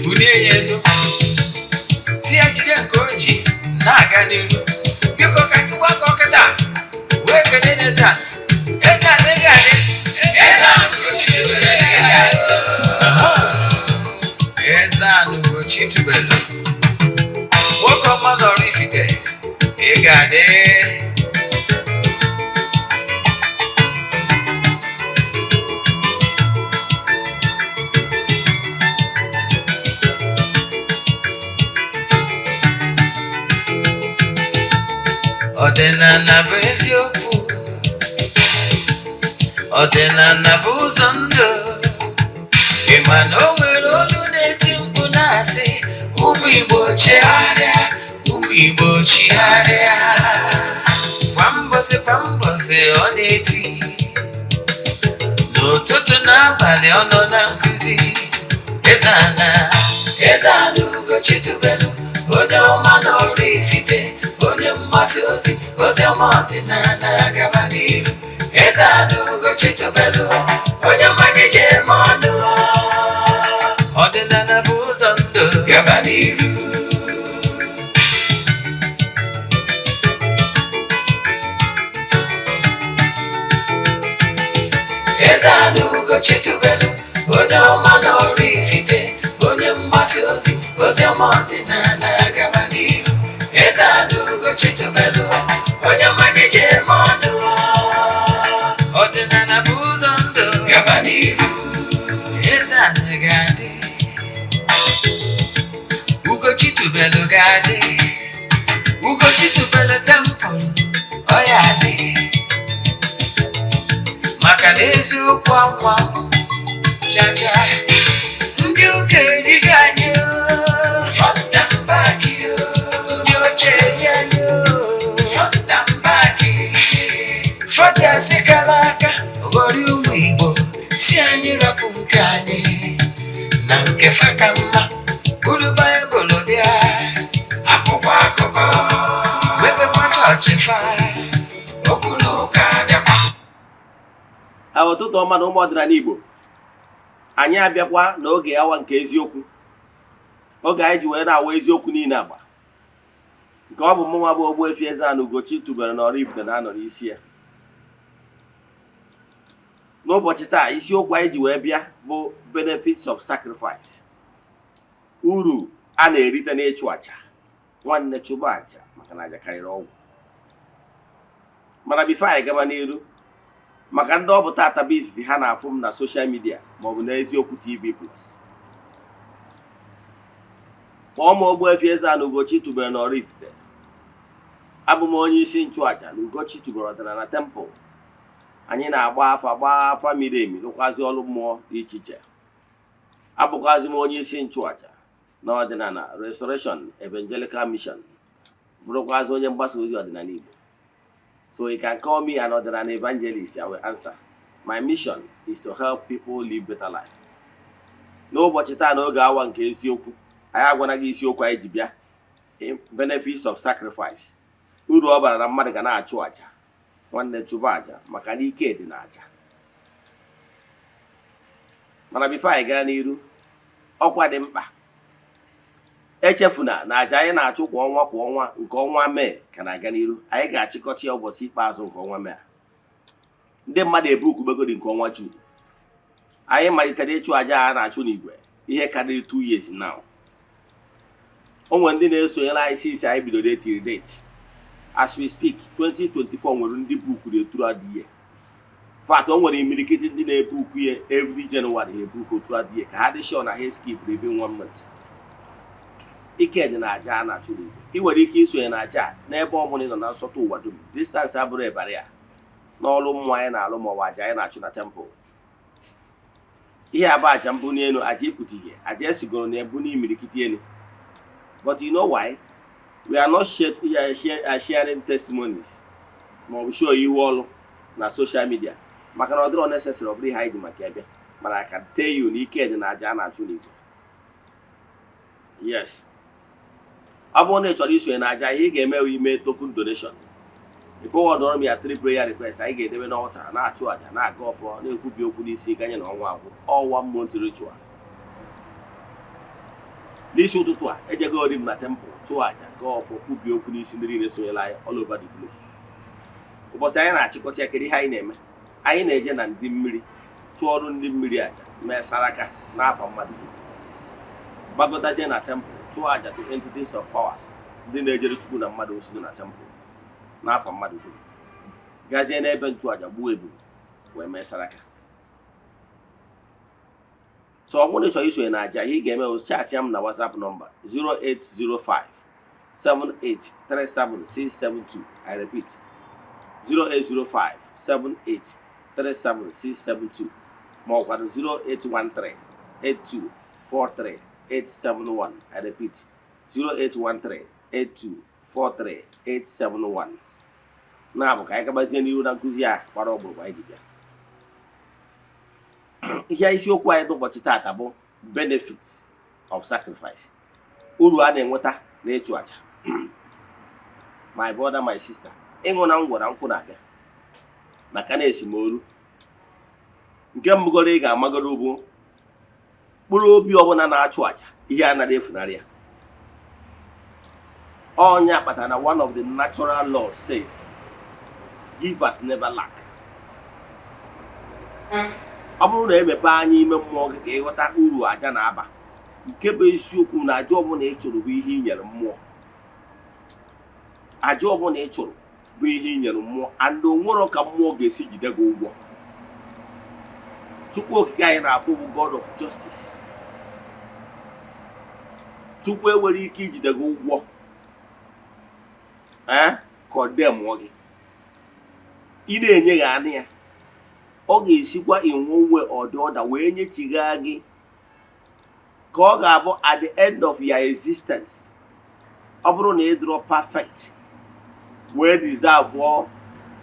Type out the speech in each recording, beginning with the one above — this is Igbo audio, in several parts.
Ebulie ya elu, si ya jide nke o ji na-aga n'iru. Biko, ka anyị gbakọ kịta wee kelee n'eze a. Eze a adịghị adị. Eze a Eze a Ugochi tubelu, nwoke ọma nọrọ ifite, ị ga-adị. Ọdịnala bụ eziokwu, ọdịnala bụ ụzọ ndụ. Ị ma na o nwere olu na-eti mkpu na-asị, ụmụ Igbo chigharịa, ụmụ Igbo chigharịa. Kwa mbọsị kwa mbọsị ọ na-eti, n'ụtụtụ n'abalị ọ nọ na nkụzi. Eze ana, Eze ana Ugochi tubelu, onye ọma n'ọrụ ifite, onye mgbasa ozi ozi ọma ọdịnala, gaba n'iru. Eze ana Ugochi tubelu, onye ọma gị ji eme ọnụ. Ọdịnala bụ ụzọ ndụ, gaba n'iru. Eze ana Ugochi tubelu, onye ọma n'ọrụ ifite, onye mgbasa ozi ozi ọma ọdịnala, gaba n'iru. Eze ana Ugochi tubelu, onye ọma gị ji eme ọnụ. Ọdịnala bụ ụzọ ndụ, gaba n'iru. Eze ana ga-adị, Ugochi tubelu ga-adị, Ugochi tubelu temple ọ ya adị, maka na eziokwu anwa chacha. Ndị ụka erigo anyị o, front and back o. Ndị oche eri anyị o, front and back. Fọdụ asị kara aka ghọrọ ụmụ Igbo, si anyị rapụ nke anyị na nke fa ka mma. Buru Baịbụl bịa, akwụkwọ akụkọ, wepekwa chọọchị fa, okwu na ụka bịakwa. Ụtụtụ ọma na ụmụ ọdịnala Igbo. Anyị abịakwa n'oge awa nke eziokwu, oge anyị ji wee na-awa eziokwu niile agba nke ọ bụ mụnwa bụ Ogbuefi Eze-Ana Ugochi tubelu na Oraifite na-anọ n'isi ya. N'ụbọchị taa, isiokwu anyị ji wee bịa bụ benefits of sacrifice, uru a na-erite n'ịchụ àjà. Nwanne, chụba àjà, maka na àjà karịrị ọgwụ. Mana before anyị gaba n'iru, maka ndị ọ bụ tata bụ izizi ha na-afụ m na social media maọbụ na Eziokwu TV Plus, kpọọ m Ogbuefi Eze-Ana Ugochi tubelu na Oraifite. Abụ m onye isi nchụaja na Ugochi tubelu ọdịnala temple. Anyị na-agba afa, gbaa afa miri emi, rụkwazi ọrụ mmụọ dị iche iche. Abụkwazi m onye isi nchụaja na ọdịnala Restoration Evangelical Mission, bụrụkwazi onye mgbasa ozi ọdịnala Igbo. So you can call me an ọdịnala evangelist, I will answer. My mission is to help people live better life. N'ụbọchị taa, n'oge awa nke eziokwu, anyị agwana gị isiokwu anyị ji bịa, benefits of sacrifice, uru ọ bara na mmadụ ga na-achụ àjà. Nwanne, chụba àjà, maka na ike dị n'àjà. Mana before anyị gaa n'iru, ọkwa dị mkpa: echefuna na àjà anyị na-achụ kwa ọnwa kwa ọnwa, nke ọnwa Mee ka na-aga n'iru. Anyị ga-achịkọta ya ụbọchị ikpeazụ nke ọnwa Mee a. Ndị mmadụ ebukubegodi nke ọnwa June. Anyị malitere ịchụ àjà a na-achụ n'igwe ihe karịrị 2 years now. O nwere ndị na-esonyere anyị since anyị bidoro etiri date. As we speak, 2024, nwere ndị bukuru throughout the year. Fact, o nwere imirikiti ndị na-ebuku ya every January, ha ebuku throughout the year ka ha dị sure na ha skip even one month. Ike dị na aja a na-achụ n'igwe. Ị nwere ike isonye na aja a n'ebe ọ bụla ị nọ na nsọtụ ụwa dum. Distance abụrụ ịbarịa ya n'ọrụ mmụọ anyị na-alụ maọbụ aja anyị na-achụ na temple. Ihe abụ aja mbụ n'elu, aja ịpụta ihe, aja esigoro na ebu n'imirikiti elu. But you know why we are not sharing testimonies maọbụ show ihu ọrụ na social media? Maka na ọ dịrọ necessary, ọ bụrụ ihe anyị ji maka ya bịa. Mana I can tell you na ike dị na aja a na-achụ n'igwe. Yes, ọ bụrụ na ị chọrọ isonye na aja, ihe ị ga-eme bụ ime token donation, forward m ya three prayer request anyị ga-edebe n'altar, na-achụ aja, na-aga ọfọ, na-ekwubi okwu n'isi ganye na ọnwa agwụ. All one month ritual. N'isi ụtụtụ a, ejegori m na temple chụọ àjà, gaa ọfọ, kwubie okwu n'isi ndị niile sonyere anyị all over the globe. Ụbọchị anyị na-achịkọta ya, kedu ihe anyị na-eme? Anyị na-eje na ndị mmiri, chụọ ọrụ ndị mmiri, àjà, mee saraka n'afọ mmadụ dum, gbagotazie na temple, chụọ àjà to entities of powers, ndị na-ejere Chukwu na mmadụ osi na temple n'afọ mmadụ dum, gazie n'ebe nchụàjà, gbuo ebulu wee mee saraka. So ọ bụrụ na ị chọrọ isonye na àjà, ihe ị ga-eme bụ chat ya m na WhatsApp nọmba 0805 7837672. I repeat, 0805 7837672, ma ọ kwado 0813 8243 871. I repeat, 0813 8243 871. Na-abụ ka anyị gabazie n'ihu na nkụzi a gbara ọgbụrụgba anyị ji bịa. Ihe isiokwu anyị n'ụbọchị taata bụ benefits of sacrifice, uru a na-enweta na ịchụ aja. My brother, my sister, ịṅụ na ngwọ na nkwụ na-abịa maka na esimolu. Nke mbụgoro ị ga-amagoro bụ mkpụrụ obi ọbụla na-achụ aja, ihe anaghị efunarị ya. Ọnya kpatara na one of the natural laws says givers never lack. Ọ bụrụ na emepe anya ime mmụọ gị ka ịghọta uru aja na-aba, nke bụ eziokwu na aja ọbụla ị chụrụ bụ ihe i nyere mmụọ. Aja ọbụla ị chụrụ bụ ihe i nyere mmụọ, and onwero ka mmụọ ga-esi jide gị ụgwọ. Chukwu Okike anyị na-afụ bụ God of justice. Chukwu enwere ike ijide gị ụgwọ ee ka ọ demụọ gị. Ị na-enye gị anụ ya, ọ ga-esikwa in one way or the other wee nyechigha gị, ka ọ ga-abụ at the end of your existence, ọ bụrụ na ị dụrọ perfect wee deserve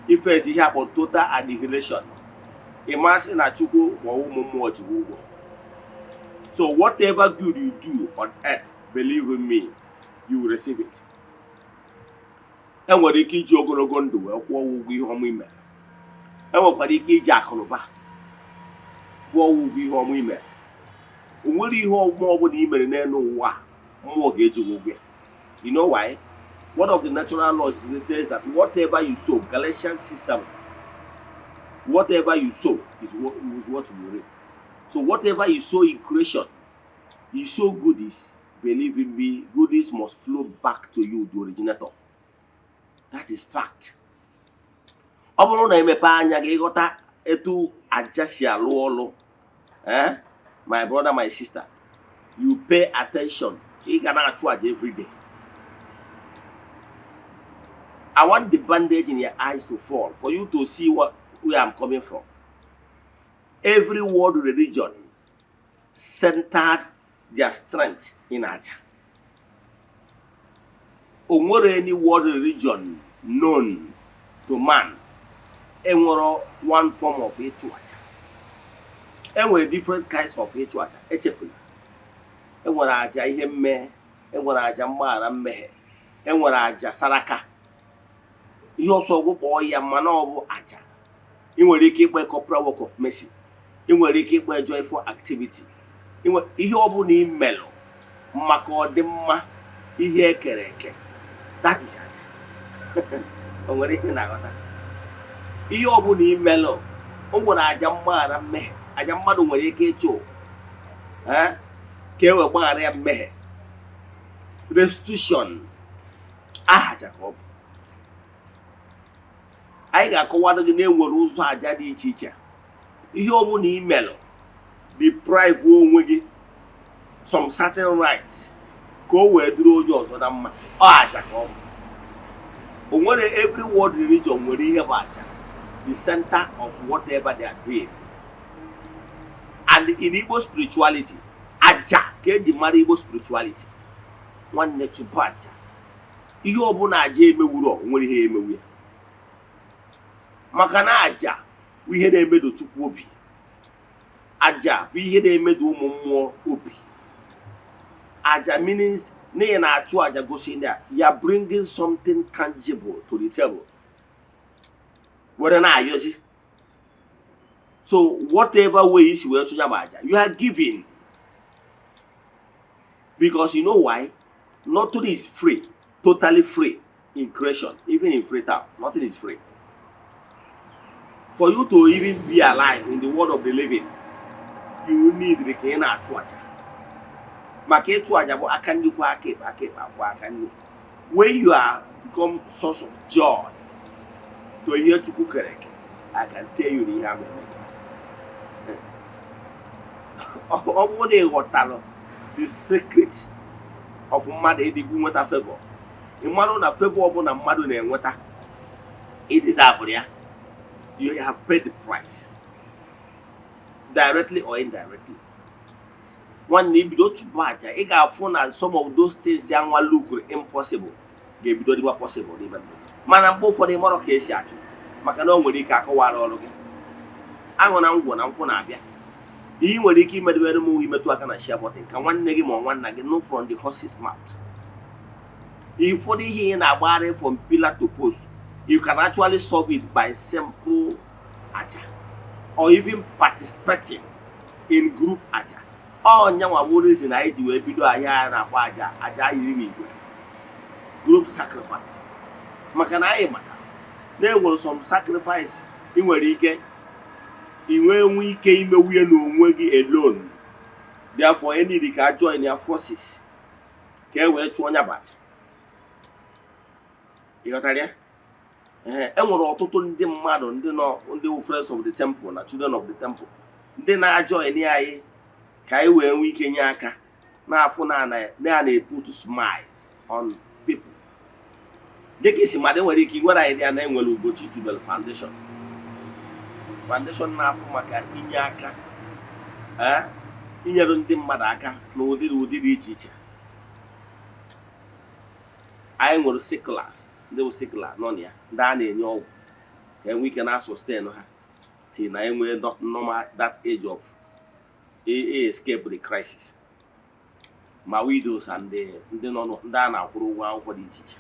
ifesi ihe akpọ total annihilation, ị masị na Chukwu ma ụmụ mmụọ ji ụgwọ. So whatever good you do on earth, believe in me, you will receive it. Enwere ike iji ogologo ndụ wee kwụọ ụgwọ ihe ọma ime. Enwekwara ike iji akụnụba kwụọ ụgwọ ihe ọma ime. O nwere ihe ọma ọbụla i mere n'elu ụwa, mmụọ ga-eji gị ụgwọ ya. You know why? One of the natural laws says that whatever you sow, Galatians 6:7, whatever you sow is what you will reap. So whatever you sow in creation, you sow goodies, believe in me, goodies must flow back to you, the originator. That is fact. Ọ bụrụ na emepe anya gị ịghọta etu aja si alụ ọlụ, my brother, my sister, you pay attention, ị ga na-achụ aja every day. I want the bandage in your eyes to fall for you to see where I'm coming from. Every world religion centered their strength in aja. O nwere any world religion known to man enwero one form of ịchụ aja? Enwere different kinds of ịchụ aja. Echefula, enwere aja ihe mmehie, enwere aja mgbaghara mmehie, enwere aja saraka. Ihe ọsọ ọgwụ kpọọ ya, mana ọ bụ aja. Ị nwere ike ịkpọ corporal work of mercy, ị nwere ike ịkpọ joyful activity. Ihe ọ bụla ị melụ maka ọdịmma ihe ekere eke, that is aja. O nwere ihe na-aghọta? Ihe ọ bụla ị melụ, o nwere aja mgbaghara mmehie, aja mmadụ nwere ike ịchụ ka e wee gbaghara ya mmehie, restitution, aha aja ka ọ bụ. Anyị ga-akọwado gị na enwere ụzọ aja dị iche iche. Ihe ọ bụla ị melụ deprive onwe gị some certain rights ka o wee dịrị onye ọzọ na mma, ọ aja ka ọ bụ. O nwere every world religion nwere ihe bụ aja, the center of whatever they are doing. And in Igbo spirituality, aja ka eji mara Igbo spirituality. Nwanne, chụpụ aja. Ihe ọbụla aja emewuru, o nwere ihe emewu ya, maka na aja bụ ihe na-emedo Chukwu obi, aja bụ ihe na-emedo ụmụ mmụọ obi. Aja means n'ihi na-achụ aja gosi na ya bringing something tangible to the table were na-ayọzi. So whatever way isi wee chụ ya bụ aja, you are giving. Because you know why? Nothing is free, totally free in creation, even in Freetown. Nothing is free. For you to even be alive in the world of the living, you need ka ị na-achụ aja. Maka ịchụ aja bụ aka nri kwa aka ekpe, aka ekpe akwa aka nri. When you are become source of joy to ihe Chukwu kere eke, I can tell you na ihe ama eme gị. Ọ bụrụ na ị ghọtalụ the secret of mmadụ ịdịgbu nweta favor, ị marụ na favor ọbụla mmadụ na-enweta, ị deserve ya, you have paid the price, directly or indirectly. Nwanne, ibido chụpụ aja, ị ga-afụ na some of those things ya nwa look impossible ga-ebido dịwa possible n'ime ndụ. Mana mgbe ụfọdụ, ị marọ ka esi achụ, maka na o nwere ike akọwara ọrụ gị aṅụ na ngwọ na nkwụ na-abịa. Ihe ị nwere ike imedebere m, imetụ aka na share button ka nwanne gị ma ọ nwanna gị nụ from the horse's mouth. Ụfọdụ ihe ị na-agbagharị from pillar to post, you can actually solve it by simple aja or even participating in group aja. Ọ nyanwa bụ reason anyị ji wee bido ahịa a na-akpọ aja aja yiri n'igwe, group sacrifice, maka na anyị maka na enwere some sacrifice ị nwere ike ị nwee ike imewuye n'onwe gị alone. Therefore, e need ka a join ya forces ka e wee chụọ nya bụ aja. Ị ghọtara ya? Ee, e nwere ọtụtụ ndị mmadụ, ndị nọ, ndị wụ friends of the temple na children of the temple, ndị na-ajoin anyị ka anyị wee nwee ike nye aka na-afụ na na-put smiles on people. Dịka isi mmadụ nwere ike nwere idea na enwere Ugochi Tubelu Foundation na-afụ maka inye aka, ee, inyere ndị mmadụ aka n'ụdị na ụdị dị iche iche. Anyị nwere sicklers, ndị bụ sickler nọ na ya, ndị a na-enye ọgwụ ka enwe ike na sustain ha till na enwee normal that age of escape the crisis, ma widows and ndị nọ ndị a na-akwụrụ ụgwọ akwụkwọ dị iche iche.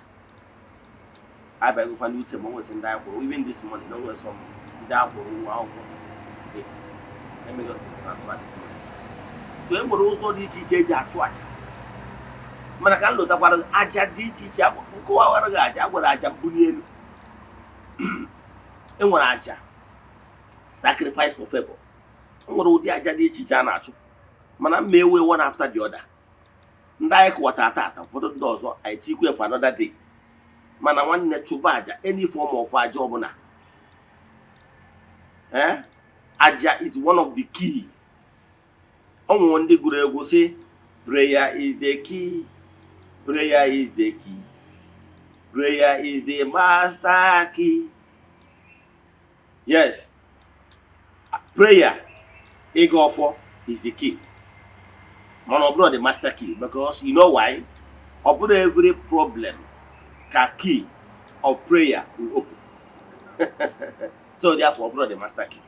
Abịaghịkwa n'uche ma o nwesị ndị anyị kwụrụ. Even this morning, o nwere some ndị a kwụrụ ụgwọ akwụkwọ today, emego transfer this morning. So e nwere ụzọ dị iche iche eji achụ aja. Mana ka m lụtakwara aja dị iche iche, nkọwara gị aja a gwara, aja mbuli elu, e nwere aja sacrifice for favor, e nwere ụdị aja dị iche iche a na-achụ. Mana mma ewe one after the other. Ndị anyị kụwata tata, ụfọdụ ndị ọzọ anyị tikwe for another day. Mana nwanne, chụba aja, any form of aja ọbụla. Eh, aja is one of the key. Ọ nwere ndị gụrụ egwu sị, "Prayer is the key, prayer is the key, prayer is the master key." Yes, prayer, ịga ọfọ is the key, mana ọ bụrụ the master key, because you know why? Ọ bụrụ every problem ka key of prayer will open. So therefore, ọ bụrụ the master key.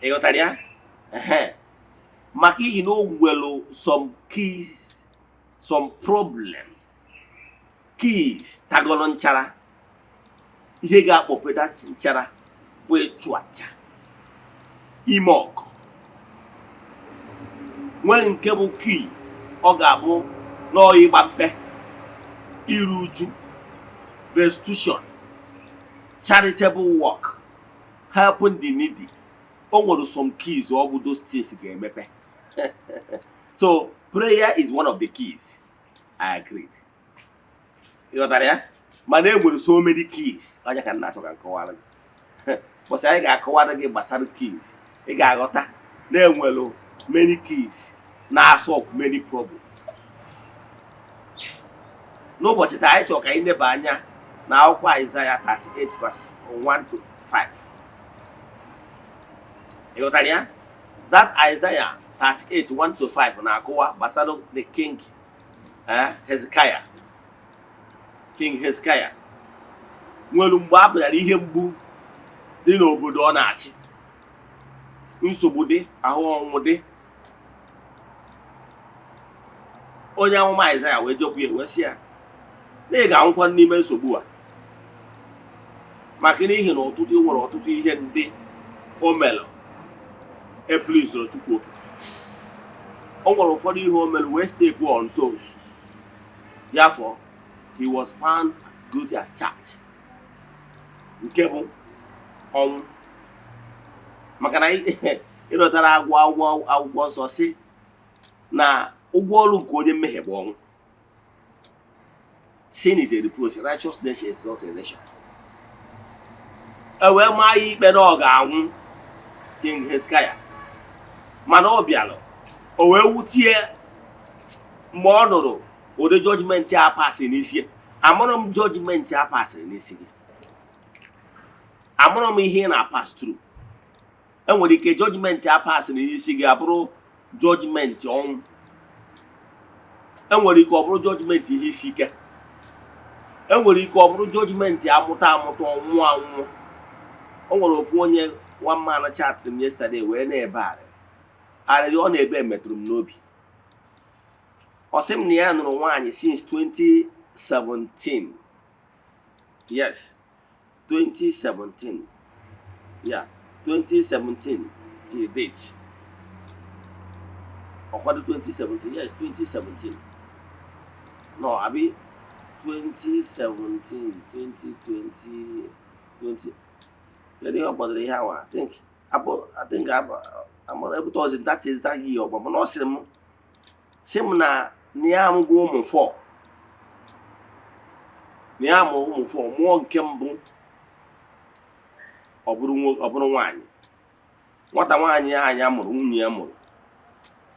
Ị ghọtara ya? Ehe. Maka ihi na o nwere some keys, some problem keys tagoro nchara, ihe ga-akpọpe that nchara bụ ịchụ aja, ime ọgụ. Nwee nke bụ key, ọ ga-abụ n'ọ ịgba mkpe, iru uju, restitution, charitable work, helping the needy. O nwere some keys ọ bụ those things ga-emepe. So prayer is one of the keys, I agreed. Ị ghọtara ya? Mana e nwere so many keys. Onye ka m na-achọ ka m kọwara gị? Bọsị anyị ga-akọwara gị gbasara keys, ị ga-aghọta na enwere many keys na-solve many problems. N'ụbọchị taa, anyị chọrọ ka anyị leba anya na akwụkwọ Isaiah 38 verse 1 to 5. Ị ghọtara ya? That Isaiah 38 1 to 5 na-akọwa gbasara the king, Hezekiah. King Hezekiah nwere mgbe a bịara ihe mgbu dị n'obodo ọ na-achị, nsogbu dị, ahụ ọnwụ dị. Onye amụma Aịzaya wee jekwu ya, wee sị ya na ị ga-anwụkwa n'ime nsogbu a, maka n'ihi na ọtụtụ nwere ọtụtụ ihe ndị o mere epleasezuru Chukwu Okike. O nwere ụfọdụ ihe o mere wee step on toes. Therefore, he was found guilty as charged, nke bụ ọnwụ, maka na ịlọtara agwọ akwụkwọ akwụkwọ nsọ si na ụgwọ ọrụ nke onye mmehie bụ ọnwụ. Sin is a reproach, righteousness exalts a nation. E wee maa ya ikpe na ọ ga-anwụ, King Hezekiah. Mana ọ bịara, o wee wutie mgbe ọ nụrụ ụdị judgment a pasịrị n'isi ya. Amụrụ m judgment a pasịrị n'isi gị, amụrụ m ihe ị na-pass through. Enwere ike judgment a pasịrị n'isi gị abụrụ judgment ọnwụ, enwere ike ọ bụrụ judgment ihe isi ike, enwere ike ọ bụrụ judgment amụta amụta ọnwụ anwụ. O nwere ofu onye, one man chatịrị m yesterday wee na-ebe arịrị. Arịrị ọ na-ebe metụrụ m n'obi. Ọ sị m na ya nụrụ nwaanyị since 2017. Yes, 2017. Yeah, 2017 till date. Ọkwado 2017? Yes, 2017. No, abi 2017, 2020, 20, kedu ihe ọ kpọdoro ihe ahụ? I think abụ, I think abụ ebute ọzi. That is that year ọgba. Mana ọ sịrị m, sị m na ya amụgo ụmụ 4, na ya mụrụ ụmụ 4. Mụọ nke mbụ, ọ bụrụ nwaanyị. Nwata nwaanyị anya mụrụ, nwunye ya mụrụ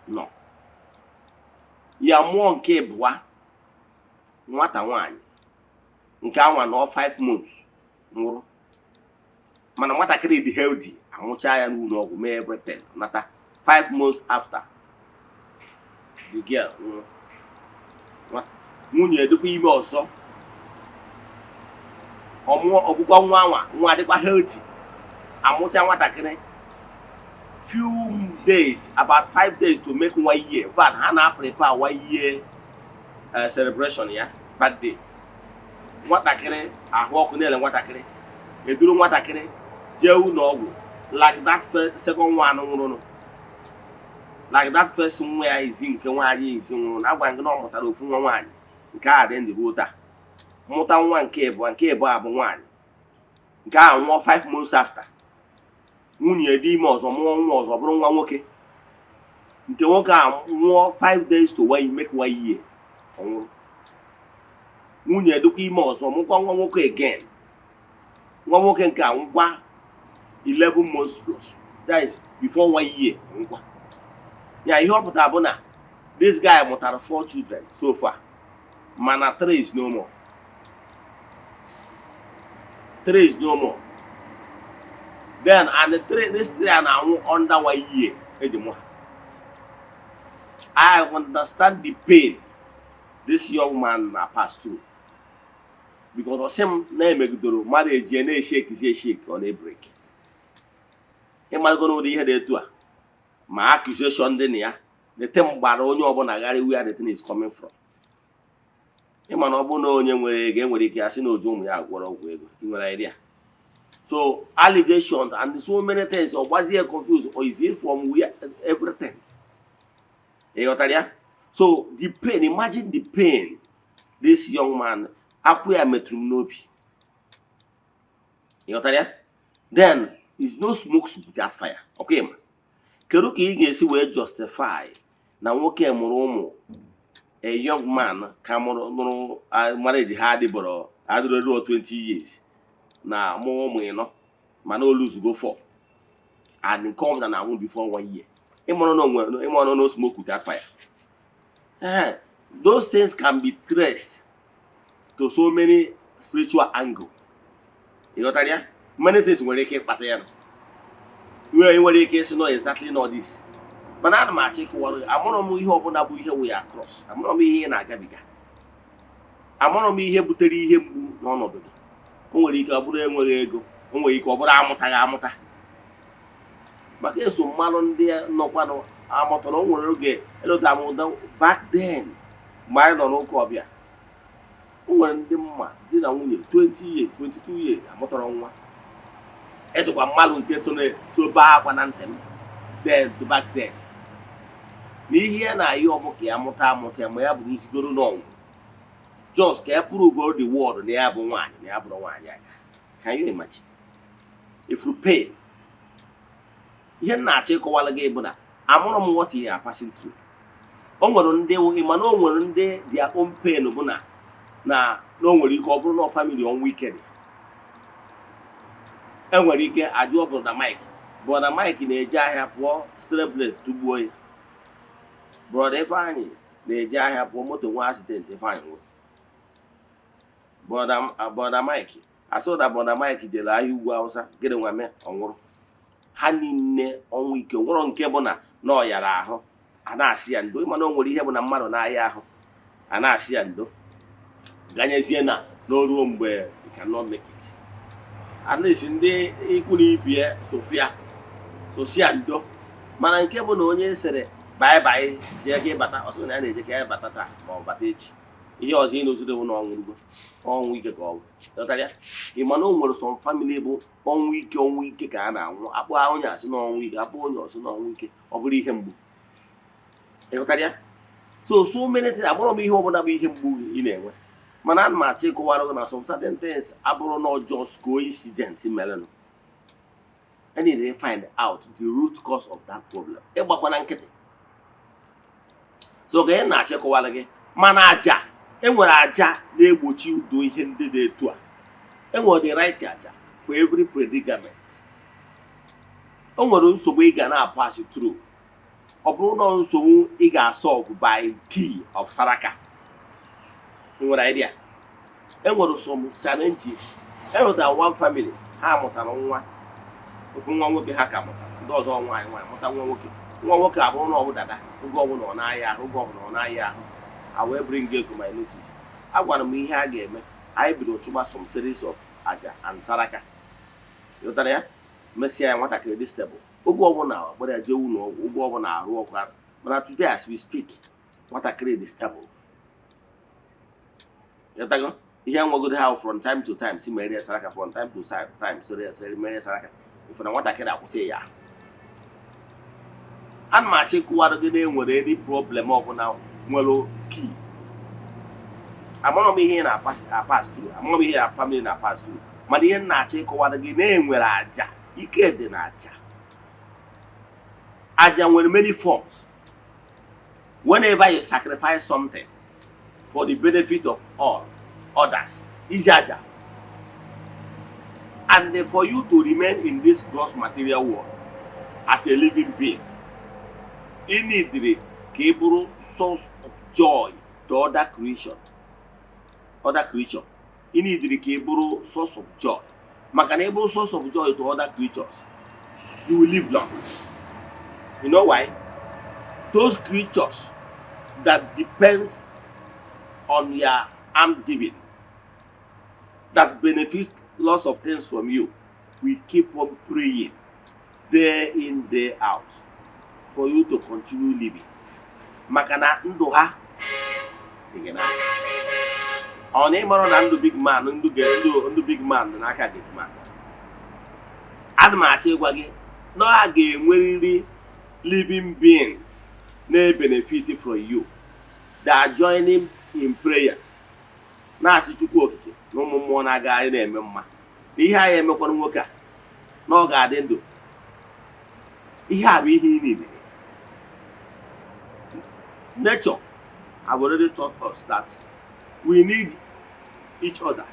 nọ ya. Mụọ nke ịbụa, nwata nwaanyị nke anwa nọ 5 months nwụrụ. Mana nwatakịrị dị healthy, anwụcha ya n'ụlọ ọgwụ, mee everything, nata. 5 months after, the girl nwụrụ. Nwunye dịkwa ime ọzọ, ọmụọ ọgwụgwọ nwa anwa, nwa adịkwa healthy, amụcha nwatakịrị few days, about 5 days to make one year. In fact, ha na-prepare one year celebration ya, birthday. Nwatakịrị ahụ ọkụ na-ele nwatakịrị, eduru nwatakịrị jee ụlọ ọgwụ. Like that first, second one nwụrụ, like that first nwa ya izi nke nwaanyị izi nwụrụ, na agwa gị na ọ mụtara ofu nwa nwaanyị nke a dị ndụ ruo taa. Mụta nwa nke ịbụọ, nke ịbụọ abụ nwaanyị, nke a nwụọ 5 months after. Nwunye dị ime ọzọ, mụọ nwa ọzọ, bụrụ nwa nwoke. Nke nwoke a nwụọ 5 days to one make one year, ọ nwụrụ. Nwunye dịkwa ime ọzọ, mụkwa nwa nwoke again. Nwa nwoke nke a nwụkwa 11 months plus, that is before one year, nwụkwa ya. Ihe ọ pụtara bụ na this guy mụtara four children so far, mana three is no more, three is no more. Then and the three, this three a na-anwụ under one year eji mụ ha. I understand the pain this young man na pass through, because ọ sị m na-emegidoro marriage ya na-eshakizi eshake, ọ na-ebreak. Ịmarago n'ụdị ihe dị etu a, ma accusation dị na ya, the thing gbara onye ọbụla ghara where the thing is coming from. Ịma na ọ bụrụ na onye nwere ego, enwere ike asị na oju ụmụ ya gwọrọ ọgwụ ego. Ị nwere idea? So allegations and so many things, ọ gbazie confused, or is it from where, everything. Ị ghọtara ya? So the pain, imagine the pain this young man, akwụ ya metụrụ m n'obi. Ị ghọtara ya? Then is no smoke without fire. Okay, ma kedu ka ị ga-esi wee justify na nwoke mụrụ ụmụ, a young man ka mụrụ, nụrụ marriage ha adịbọrọ adịrọ ruo 20 years, na mụọ ụmụ ịnọ, mana o luzugo four, and nke ọbụla na-anwụ before one year? Ịmụrụ na onwe, ịmụrụ no smoke without fire. Those things can be traced to so many spiritual angle. Ị ghọtara ya? Many things nwere ike ịkpata ya. Nwere ike ịsị no, exactly not this, mana ana m achọ ịkụwara gị. Amụrụ m ihe ọbụla bụ ihe wụ ya cross. Amụrụ m ihe ị na-agabiga, amụrụ m ihe butere ihe mgbu n'ọnọdụ gị. O nwere ike ọ bụrụ enweghị ego, o nwere ike ọ bụrụ amụtaghị amụta, maka eso mmanụ ndị nọkwanụ amụtara. O nwere oge elota m ụda back then mgbe anyị nọ n'ụka ọbịa, o nwere ndị mma di na nwunye 20 years, 22 years, amụtara nwa. Echekwa mmadụ nke so na-tobe akwa na ntị m then, back then. Na ihe ya na-ayọ ọ bụ ka ya mụta amụta ya, ma ya bụrụzigoro n'ọnwụ, just ka ya prove the world na ya bụ nwaanyị, na ya bụrụ nwaanyị aka. Can you imagine if you pain? Ihe m na-achọ ịkọwara gị bụ na amụrụ m what you are passing through. O nwere ndị, mana o nwere ndị their own pain bụ na o nwere ike ọ bụrụ na family ọnwụ ike dị. Enwere ike ajụọ Brother Mike. Brother Mike na-eje ahịa pụọ, stray bullet tugbuo ya. Brother Ifeanyị na-eje ahịa pụọ, moto nwa accident, Ifeanyị nwụrụ. Brother Mike asị na Brother Mike jere ahịa ugwu Awụsa, gịnị nwa mee, ọ nwụrụ. Ha niile ọnwụ ike nwụrụ. Nke bụ na ọ yara ahụ, a na-asị ya ndo. Mana o nwere ihe bụ na mmadụ na-aya ahụ, a na-asị ya ndo, ganyezie na n'oruo mgbe you cannot make it. At least ndị ikwu na ibie sofia sosia ndo. Mana nke bụ na onye sịrị bye bye, jee ga ịbata, ọsọ na ya na-eje ka ya bata taa ma ọ bata echi, ihe ọzọ ị nụziri bụ na ọnwụrụgo. Ọnwụ ike ka ọ bụ. Ghọtara ya? Ị ma na o nwere some family bụ ọnwụ ike, ọnwụ ike ka a na-anwụ. Akpọ onye asị na ọnwụ ike, akpọ onye ọsị na ọnwụ ike, ọ bụrụ ihe mgbu. Ị ghọtara ya? So many things. Agbụrụ m ihe ọbụla bụ ihe mgbu ị na-enwe, mana ana m achọ ịkọwara gị na some certain things abụrụ na just coincidence merenụ. I need to find out the root cause of that problem. Ịgbakwana nkịtị. So ka ị na-achọ ịkọwara gị, mana aja enwere, aja na-egbochi udo ihe ndị dị etu a. Enwere the right aja for every predicament. O nwere nsogbu ị ga na-pass through, ọ bụrụ na nsogbu ị ga-solve by key of saraka. Ị nwere idea? Enwere some challenges. Enwetara one family, ha mụtara nwa, ofu nwa nwoke ha ka mụtara. Ndị ọzọ nwaanyị nwaanyị. Mụta nwa nwoke. Nwa nwoke abụrụ na ọ bụ dada, oge ọbụla ọ na-aya ahụ, oge ọbụla ọ na-aya ahụ, I wee bring it to my notice. Agwara m ihe a ga-eme. Anyị bido chụba some series of aja and saraka. Ghọtara ya? Mesịa ya, nwatakịrị dị stable. Oge ọbụla gbara ya jee ụlọ ọgwụ, oge ọbụla arụ ọkụ. Mana today as we speak, nwatakịrị dị stable. Ghọtago? Ihe nwegodo ha, from time to time si mere ya saraka, from time to time soro ya sere mere ya saraka, ife na nwatakịrị akwụsị ya. Ana m achọ ịkụwara gị na enwere any problem ọbụla nwere key. Amara m ihe ị na-apass through, amara m ihe ya family na-apass through, mana ihe m na-achọ ịkọwara gị na enwere aja. Ike dị na aja. Aja nwere many forms. Whenever you sacrifice something for the benefit of all others is aja. And for you to remain in this gross material world as a living being, ị need ka ị bụrụ source of joy to other creation, other creature. Ị need ka ị bụrụ source of joy, maka na ị bụrụ source of joy to other creatures, you will live long. You know why? Those creatures that depends on your alms giving, that benefit lots of things from you, will keep on praying day in, day out for you to continue living, maka na ndụ ha dị gị n'aka. Ọ na ịmarụ na ndụ big man, ndụ ndụ big man dị n'aka gate man. Ana m achọ ịgwa gị na a ga-enwerịrị living beings na-benefit from you that are joining in prayers, na-asị Chukwu Okike na ụmụ mmụọ na-agagharị na-eme mma na ihe anyị emekwana nwoke a, na ọ ga-adị ndụ. Ihe a bụ ihe ị niile. Nature have already taught us that we need each other.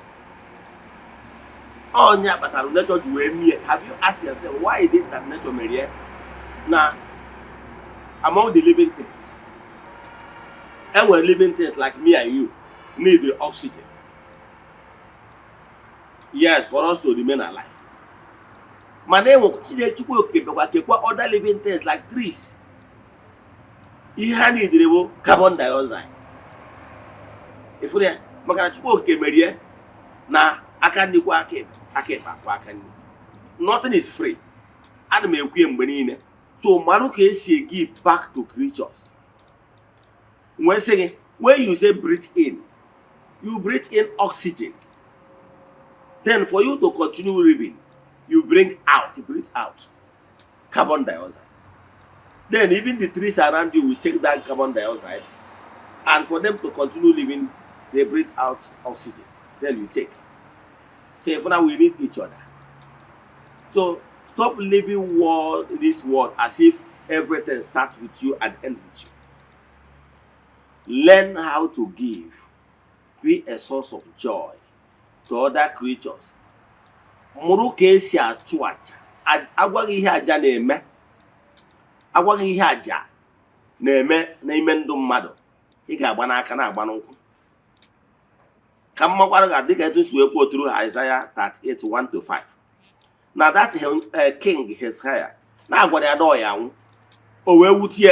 Ọnya kpatara nature ji wee mie. Have you asked yourself, why is it that nature mere na among the living things, enwere living things like me and you need the oxygen, yes, for us to remain alive, mana enwe Chineke Chukwu Okike bịakwa kekwa other living things like trees, ihe ha nidiri bụ carbon dioxide? Ịfụrụ ya? Maka na Chukwu Okike merie na aka nri kwa aka ekpe, aka ekpe akwa aka nri. Nothing is free. Ana m ekwu ya mgbe niile. So marụ ka esi give back to creatures. Wee sị gị, when you say breathe in, you breathe in oxygen. Then for you to continue living, you bring out, you breathe out carbon dioxide. Then even the trees around you will take that carbon dioxide, and for them to continue living, they breathe out oxygen. Then you take. So if now we need each other. So stop living this world as if everything starts with you and ends with you. Learn how to give. Be a source of joy to other creatures. Mụrụ ka esi achụ aja. Agwaghị ihe aja na-eme, agwaghị ihe aja na-eme n'ime ndụ mmadụ, ị ga-agba n'aka na-agba n'ụkwụ. Ka mmakwara ga dịka etu si wee kwuo through Isaiah 38 1 to 5 na that king Hezekiah na-agwara ya na ọ ya anwụ, o wee wutie,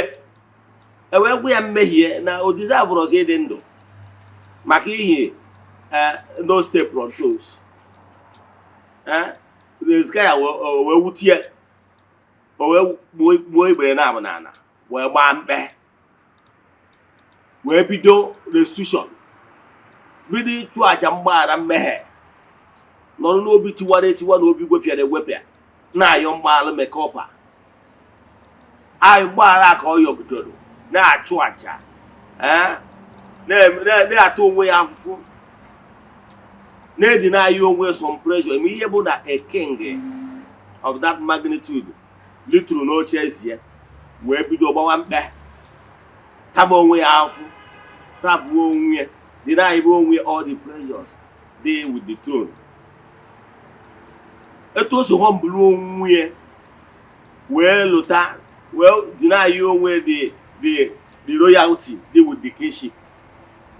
e wee gwa ya mmehie na o deserve ọzọ ịdị ndụ maka ihi no step on toes. Hezekiah o wee wutie, o wee gbuo igbere na abụ n'ala, wee gbaa mkpe, wee bido restitution, bido ịchụ àjà mgbaghara mmehie, nọrọ n'obi tiwara etiwa na obi gwepịara egwepịa, na-ayọ mgbaghara mekọpa ayọ mgbaghara ka ọ yọgidoro na-achụ àjà, na-ata onwe ya afụfụ, na-edina ya onwe some pressure. Eme ihe bụ na a king of that magnitude litụrụ n'oche eze ya wee bido gbawa mkpe, taba onwe ya afụ, starve onwe ya, deny onwe ya all the pleasures dey with the throne. Etu o si humble onwe ya wee lụta, wee deny onwe the royalty dị with the kingship,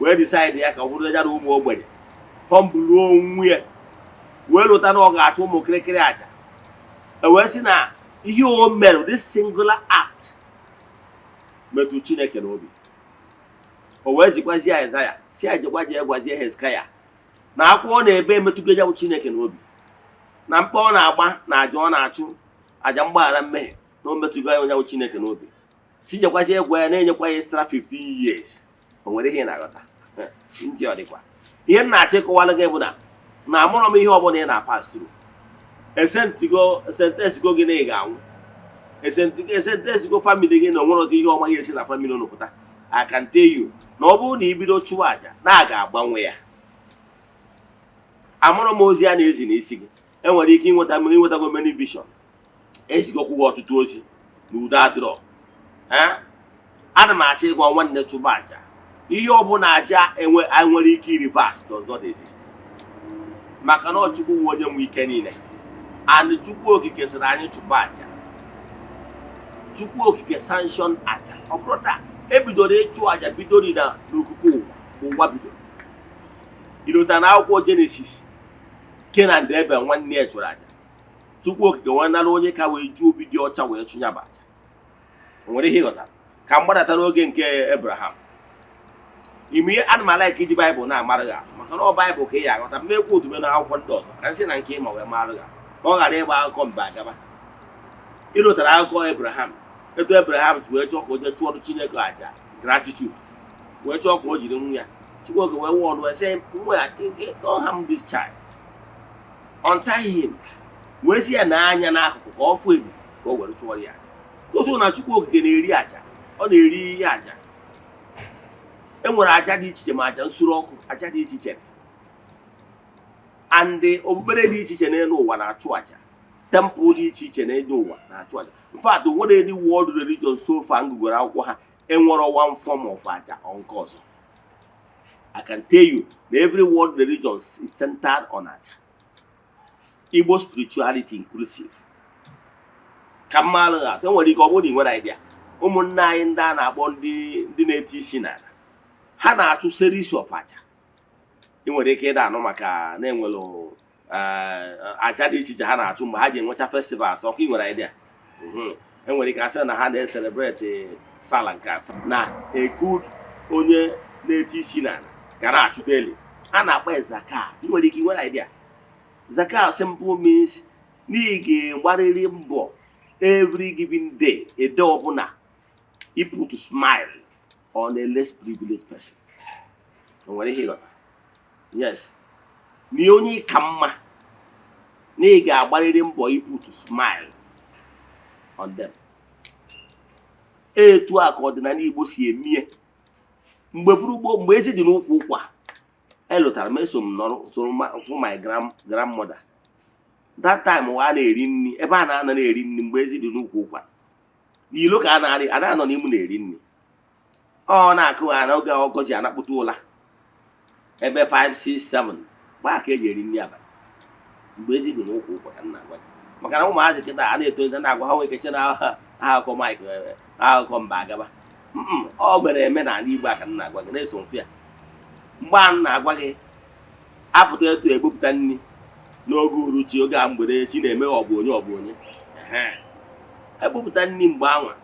wee decide ya ka ọ bụrụ ya na ụmụ ogbenye, humble onwe ya wee lụta na ọ ga-achụ ụmụ kịrịkịrị aja, e wee sị na ihe o mere, this singular act, metụ Chineke n'obi. O wee zikwazie Aịzaya si ya jekwa jee gwazie Hezekaya na akwa ọ na-ebe emetụgo ya bụ Chineke n'obi, na mkpa ọ na-agba na aja ọ na-achụ, aja mgbaghara mmehie, na o metụgo ya onye bụ Chineke n'obi, si jekwazie gwa ya na-enyekwa ya extra 15 years. O nwere ihe ị na-aghọta ndị ọ dịkwa ihe m na-achọ ịkọwalụ gị bụ na amụrọ m ihe ọbụla ị na-pass through. Esentigo sentencego gị na ị ga-anwụ, esentencego family gị na onwere ọzọ ihe ọma ga-esi na family unu pụta. I can tell you na ọ bụrụ na ibido chụwa àjà na a ga-agbanwe ya. Amụrụ m ozi a na-ezi n'isi gị. Enwere ike ịnweta ịnwetago many vision, ezigokwu gị ọtụtụ ozi na udo adịrọ. Ana m achọ ịgwa nwanne, chụba àjà. Ihe ọbụla aja enwe nwere ike reverse does not exist, maka na ọ Chukwu nwe onye nwe ike niile, and Chukwu Okike sịrị anyị chụba àjà. Chukwu Okike sanction àjà. Ọ bụrụ taa ebidoro ịchụ àjà, bidoro na n'okike ụwa. Ụwa bidoro ilota na akwụkwọ Jenesis, Kenan na Ebel nwanne ya chụrụ àjà. Chukwu Okike nwee nara onye ka wee ju obi dị ọcha wee chụnya bụ àjà. O nwere ihe ịghọtara ka m gbadata n'oge nke Abraham ime ihe. Ana m a-like iji Baịbụl na-amara gị atụ, maka na ọ Baịbụl ka ị ya aghọta mmekwu otume na akwụkwọ ndị ọzọ ka nsị na nke ịma wee mara gị atụ, ka ọ ghara ịgba akụkọ mba agaba. Ịlụtara akụkọ Abraham, etu Abraham si wee chọọ ka o jee chụọrọ Chineke àjà gratitude, wee chọọ ka o jiri nwa ya. Chineke wee wụọ ọnụ wee sị nwa ya, "Don't harm this child," untie him, wee sị ya n'anya n'akụkụ ka ọ fụ ebu ka o were chụọrọ ya àjà. Gosi na Chukwu Okike na-eri àjà, ọ na-eri ihe àjà. E nwere àjà dị iche iche, ma àjà nsure ọkụ, àjà dị iche iche, and okpukpere dị iche iche n'elu ụwa na-achụ àjà. Temple dị iche iche n'elu ụwa na-achụ àjà. In fact, nwere any world religion so far ngụgoro akwụkwọ ha enwere one form of àjà or nke ọzọ. I can tell you na every world religion is centered on àjà, Igbo spirituality inclusive. Ka mmalụ atụ, enwere ike ọ bụrụ na ị nwere idea, ụmụnne anyị ndị a na-akpọ ndị na-eti isi n'ala, ha na-achụ series of aja. Ị nwere ike ịda anụ maka na-enwere aja dị iche iche ha na-achụ mgbe ha ji enwecha festivals ọkụ. Ị nwere idea? Enwere ike asị na ha na-ecelebrate sala nke asaa na a good onye na-eti isi n'ala ga na-achụ daily. A na-akpọ ya zaka. Ị nwere ike ị nwere idea? Zaka simple means na ị ga-agbarịrị mbọ every given day, a day ọbụla, you put smile on a less privileged person. O nwere ihe ịghọta? Yes, na onye ka mma na ị ga-agbarịrị mbọ, you put smile on them. Etu a ka ọdịnala Igbo si emie. Mgbe buru gboo, mgbe ezi dị n'ụkwụ ụkwa, elụtara m, eso m nọrọ soro fụ my grandmother that time wa a na-eri nri ebe a na-anọ na-eri nri. Mgbe ezi dị n'ukwu ụkwa, n'ilo ka a na-arị, a na-anọ n'ime na-eri nri. Ọ na-akụ ha n'oge ọkọchị, anakpụta ụla ebe 5 6 7 gbaa ka eji eri nri abalị. Mgbe ezi dị n'ụkwụ ụkwa ka m na-agwa gị, maka na ụmụazị kịta a na-eto na-agwa ha nwee keche na akụkọ Mike, akụkọ mba agaba. Ọ mere eme n'ala Igbo a ka m na-agwa gị, na-eso mfe ya. Mgbe a m na-agwa gị, apụta etu ebupụta nri n'oge uruchi, oge a mgbede chi na-eme, ọ bụ onye ọ bụ onye. Ehe. Ebupụta nri mgbe anwa,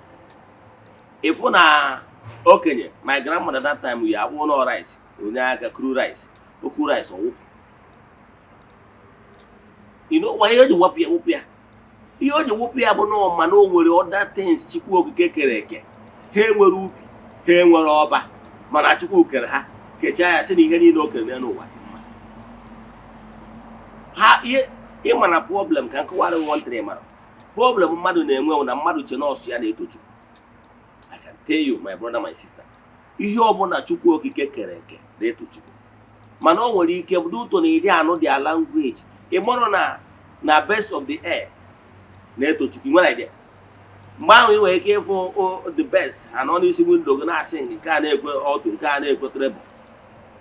ịfụ na okenye, my grandmother that time, ya akwụ nọ rice, onye aka kuru rice, okwu rice ọwụpụ. You know why ihe o ji wepụ ya, wụpụ ya? Ihe o ji wụpụ ya bụ na ọ ma na o nwere other things Chukwu Okike kere eke. Ha enwere ubi, ha enwere ọba, mana Chukwu kere ha, kechaa ya, sị na ihe niile o kere n'elu ụwa dị mma. Ha ihe ịma na problem ka nkọwara nwantịrị mara problem mmadụ na-enwe bụ na mmadụ che nọọsụ ya na-eto Chukwu. I can tell you, my brother, my sister, ihe ọbụla Chukwu Okike kere eke na-eto Chukwu, mana o nwere ike bụ ụtọ na ịdị anụ their language. Ị mụrụ na birds of the air na-eto Chukwu, ị nwere idea? Mgbe ahụ ị nwere ike ịfụ the birds, ha nọ n'isi window gị na-asị, nke a na-ekwe alto, nke a na-ekwe treble,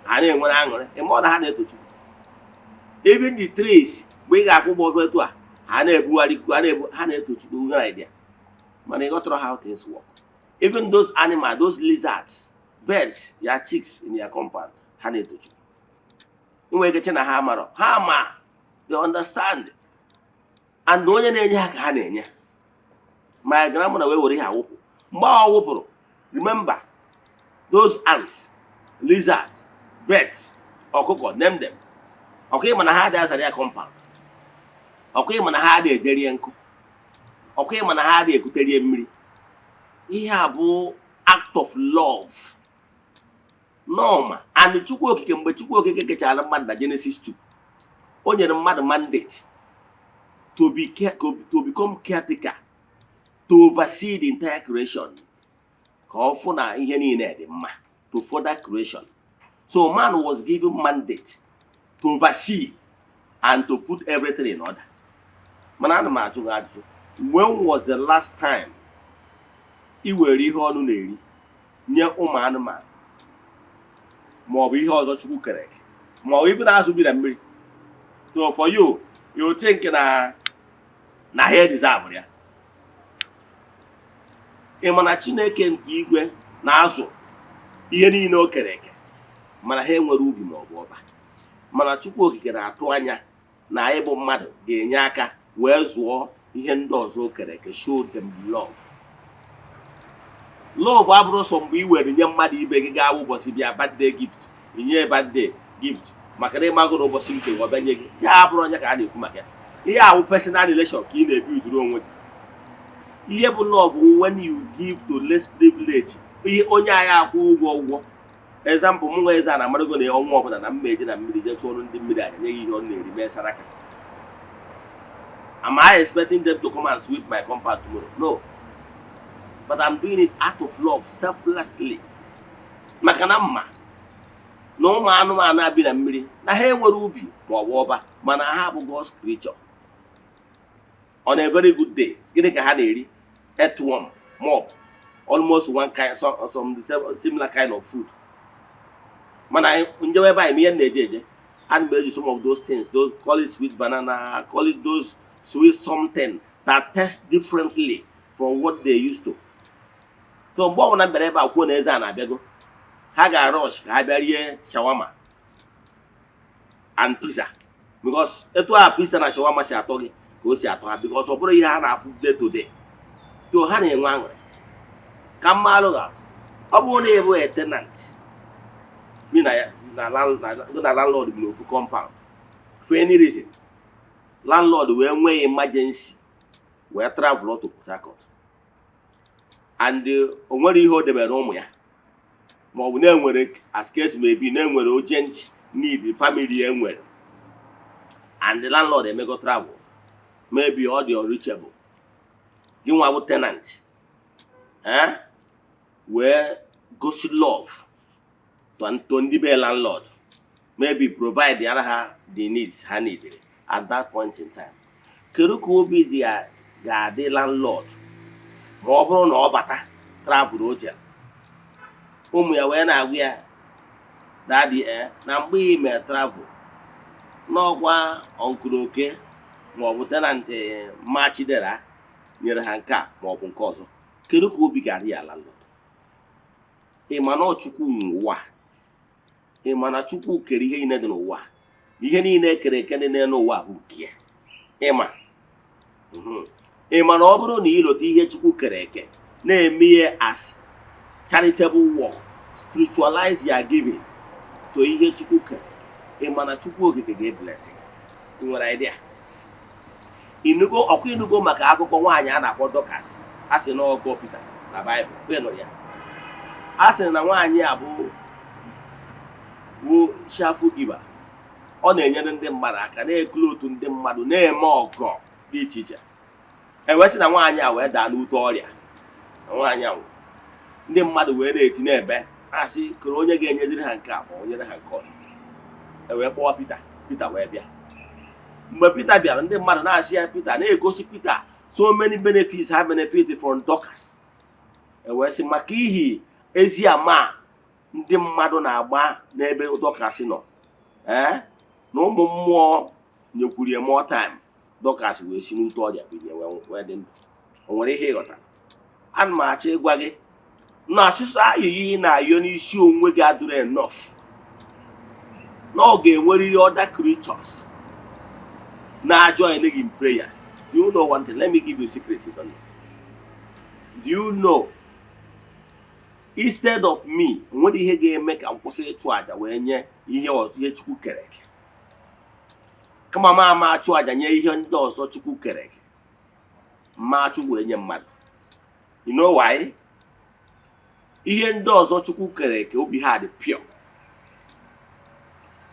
ha na-enwere aṅụrị. Ị mụrụ na ha na-eto Chukwu. Even the trees, mgbe ị ga-afụ ụgbọ ofe etu a, ha na-ebugharị ikuku, ha na-ebu, ha na-eto Chukwu. Nwere idea? Mana ị ghọtara how things work. Even those animals, those lizards, birds, ya chicks in your compound, ha na-eto Chukwu. Ị nwere ike che na ha amarọ. Ha ma, they understand, and onye na-enye ha ka ha na-enye. My grandmother wee were ihe awụpụ. Mgbe ọ wụpụrụ, remember those ants, lizards, birds, ọkụkọ, name them, ọkụ ịma na ha adịghị azara ya compound, ọkụ ịma na ha adịghị ejerie nkụ, ọkụ ịma na ha adịghị ekuterie mmiri. Ihe a bụ act of love nọọma. And Chukwu Okike, mgbe Chukwu Okike kechara mmadụ na Genesis 2, o nyere mmadụ mandate to become caretaker, to oversee the entire creation, ka ọ fụ na ihe niile dị mma, to further creation. So man was given mandate to oversee and to put everything in order. Mana ana m ajụ gị ajụjụ: when was the last time ị were ihe ọnụ na-eri nye ụmụ anụmanụ, ma ọ bụ ihe ọzọ Chukwu kere eke, ma ọ bụ ibe na-azụ bi na mmiri? So for you, you think na ha deserve ya. Ị ma na Chineke nke igwe na-azụ ihe niile o kere eke, mana ha enwere ubi ma ọ bụ ọba, mana Chukwu Okike na-atụ anya na anyị bụ mmadụ ga-enye aka wee zụọ ihe ndị ọzọ o kere eke. Show them love. Love abụrụ sọ mgbe ị were nye mmadụ ibe gị gaa ụbọchị bịa birthday gift, inye birthday gift maka na ịmagoro ụbọchị nke ọ bịa nye gị ya, abụrụ onye ka a na-ekwu maka ya. Ihe awụ personal relation ka ị na-ebi uduru onwe gị. Ihe bụ love, when you give to less privilege, ihe onye anyị akwụ ụgwọ. Example, m nwa eze a na-amarago na ọnwa ọbụla na mma eje na mmiri jee chụọrọ ndị mmiri anya, nye ya ihe ọ na-eri, mee saraka. Am I expecting them to come and sweep my compound tomorrow? No, but I'm doing it out of love, selflessly, maka na mma na ụmụ anụmanụ abi na mmiri na ha enwere ubi ma ọ bụ ọba, mana ha bụ God's creature. On a very good day, gịnị ka ha na-eri? Earthworm, mob, almost one kind, some the same, similar kind of food. Mana njewe ebe anyị, ihe m na-eje eje, ana m eji some of those things, those, call it sweet banana, call it those sweet something that taste differently from what they used to. So mgbe ọbụla m bịara ebe a kwuo na eze a na-abịago, ha ga-rush ka ha bịa rie shawarma and pizza, because etu a pizza na shawarma si atọ gị ka o si atọ ha, because ọ bụrụ ihe ha na-afụ day to day. To ha na-enwe aṅụrị. Ka mma alụ ga ọ bụrụ na ị bụ a tenant bi na ya na landlord bi n'ofu compound, for any reason landlord wee nwee emergency, wee travel to Port Harcourt, and o nwere ihe o debere ụmụ ya, ma ọ bụ na-enwere, as case may be, na-enwere urgent need family enwere, and the landlord emego travel, maybe ọ dị unreachable, gị nwa bụ tenant, eh? Wee gosi love to ndị be landlord, maybe provide yara ha the needs ha needed at that point in time. Kedu ka obi dị ya ga-adị landlord ma ọ bụrụ na ọ bata travel o jere, ụmụ ya wee na-agwa ya, "Daddy, na mgbe ị mee travel n'ọkwa uncle Oke maọbụ tenant Mma Chidera nyere ha nke a maọbụ nke ọzọ"? Kedu ka obi ga-adị ya landlord? Ị ma na ọ Chukwu nwe ụwa? Ị ma na Chukwu kere ihe niile dị n'ụwa? Ihe niile ekere eke dị n'elu ụwa bụ nke ya. Ịma ị ma na ọ bụrụ na ịlota ihe Chukwu kere eke na-eme ihe as charitable work, spiritualize your giving to ihe Chukwu kere eke, ị ma na Chukwu Okike ga-ebless gị? Ị nwere idea? Ịnụgo ọkwa? Ịnụgo maka akụkọ nwaanyị a na-akpọ Dorcas? A sị na ọgọ Pita na Baịbụl. Kwe nụrụ ya? A sịrị na nwaanyị a bụ cheerful giver. Ọ na-enyere ndị mmadụ aka, na-ekulu otu ndị mmadụ na-eme ọgọ dị iche iche. E wee sị na nwaanyị a wee daa n'ute ọrịa, na nwaanyị a nwụrụ. Ndị mmadụ wee na-eti na-ebe, na-asị kere onye ga-enyeziri ha nke a ma o nyere ha nke ọzọ. E wee kpọọ Pita. Pita wee bịa. Mgbe Pita bịara, ndị mmadụ na-asị ya, Pita na-egosi Pita so many benefits ha benefit from Dorcas. E wee sị maka ihi ezi ama ndị mmadụ na-agba n'ebe Dorcas nọ, ee, na ụmụ mmụọ nyekwuru ya more time. Dorcas wee si n'ute ọrịa bilie, wee dị ndụ. O nwere ihe ịghọta ana m achọ ịgwa gị? Na asịsọ ayịyị ị na-ayọ n'isi onwe gị adịrọ enough, na ọ ga-enwerịrị other creatures na-join gị in prayers. Do you know one thing? Let me give you a secret you don't know. Do you know, instead of me, nwere ihe ga-eme ka m kwụsị ịchụ àjà wee nye ihe ọzọ, ihe Chukwu kere eke, kama ma ama achụ àjà nye ihe ndị ọzọ Chukwu kere eke, mma achụ wee nye mmadụ? You know why? Ihe ndị ọzọ Chukwu kere eke, obi ha dị pure.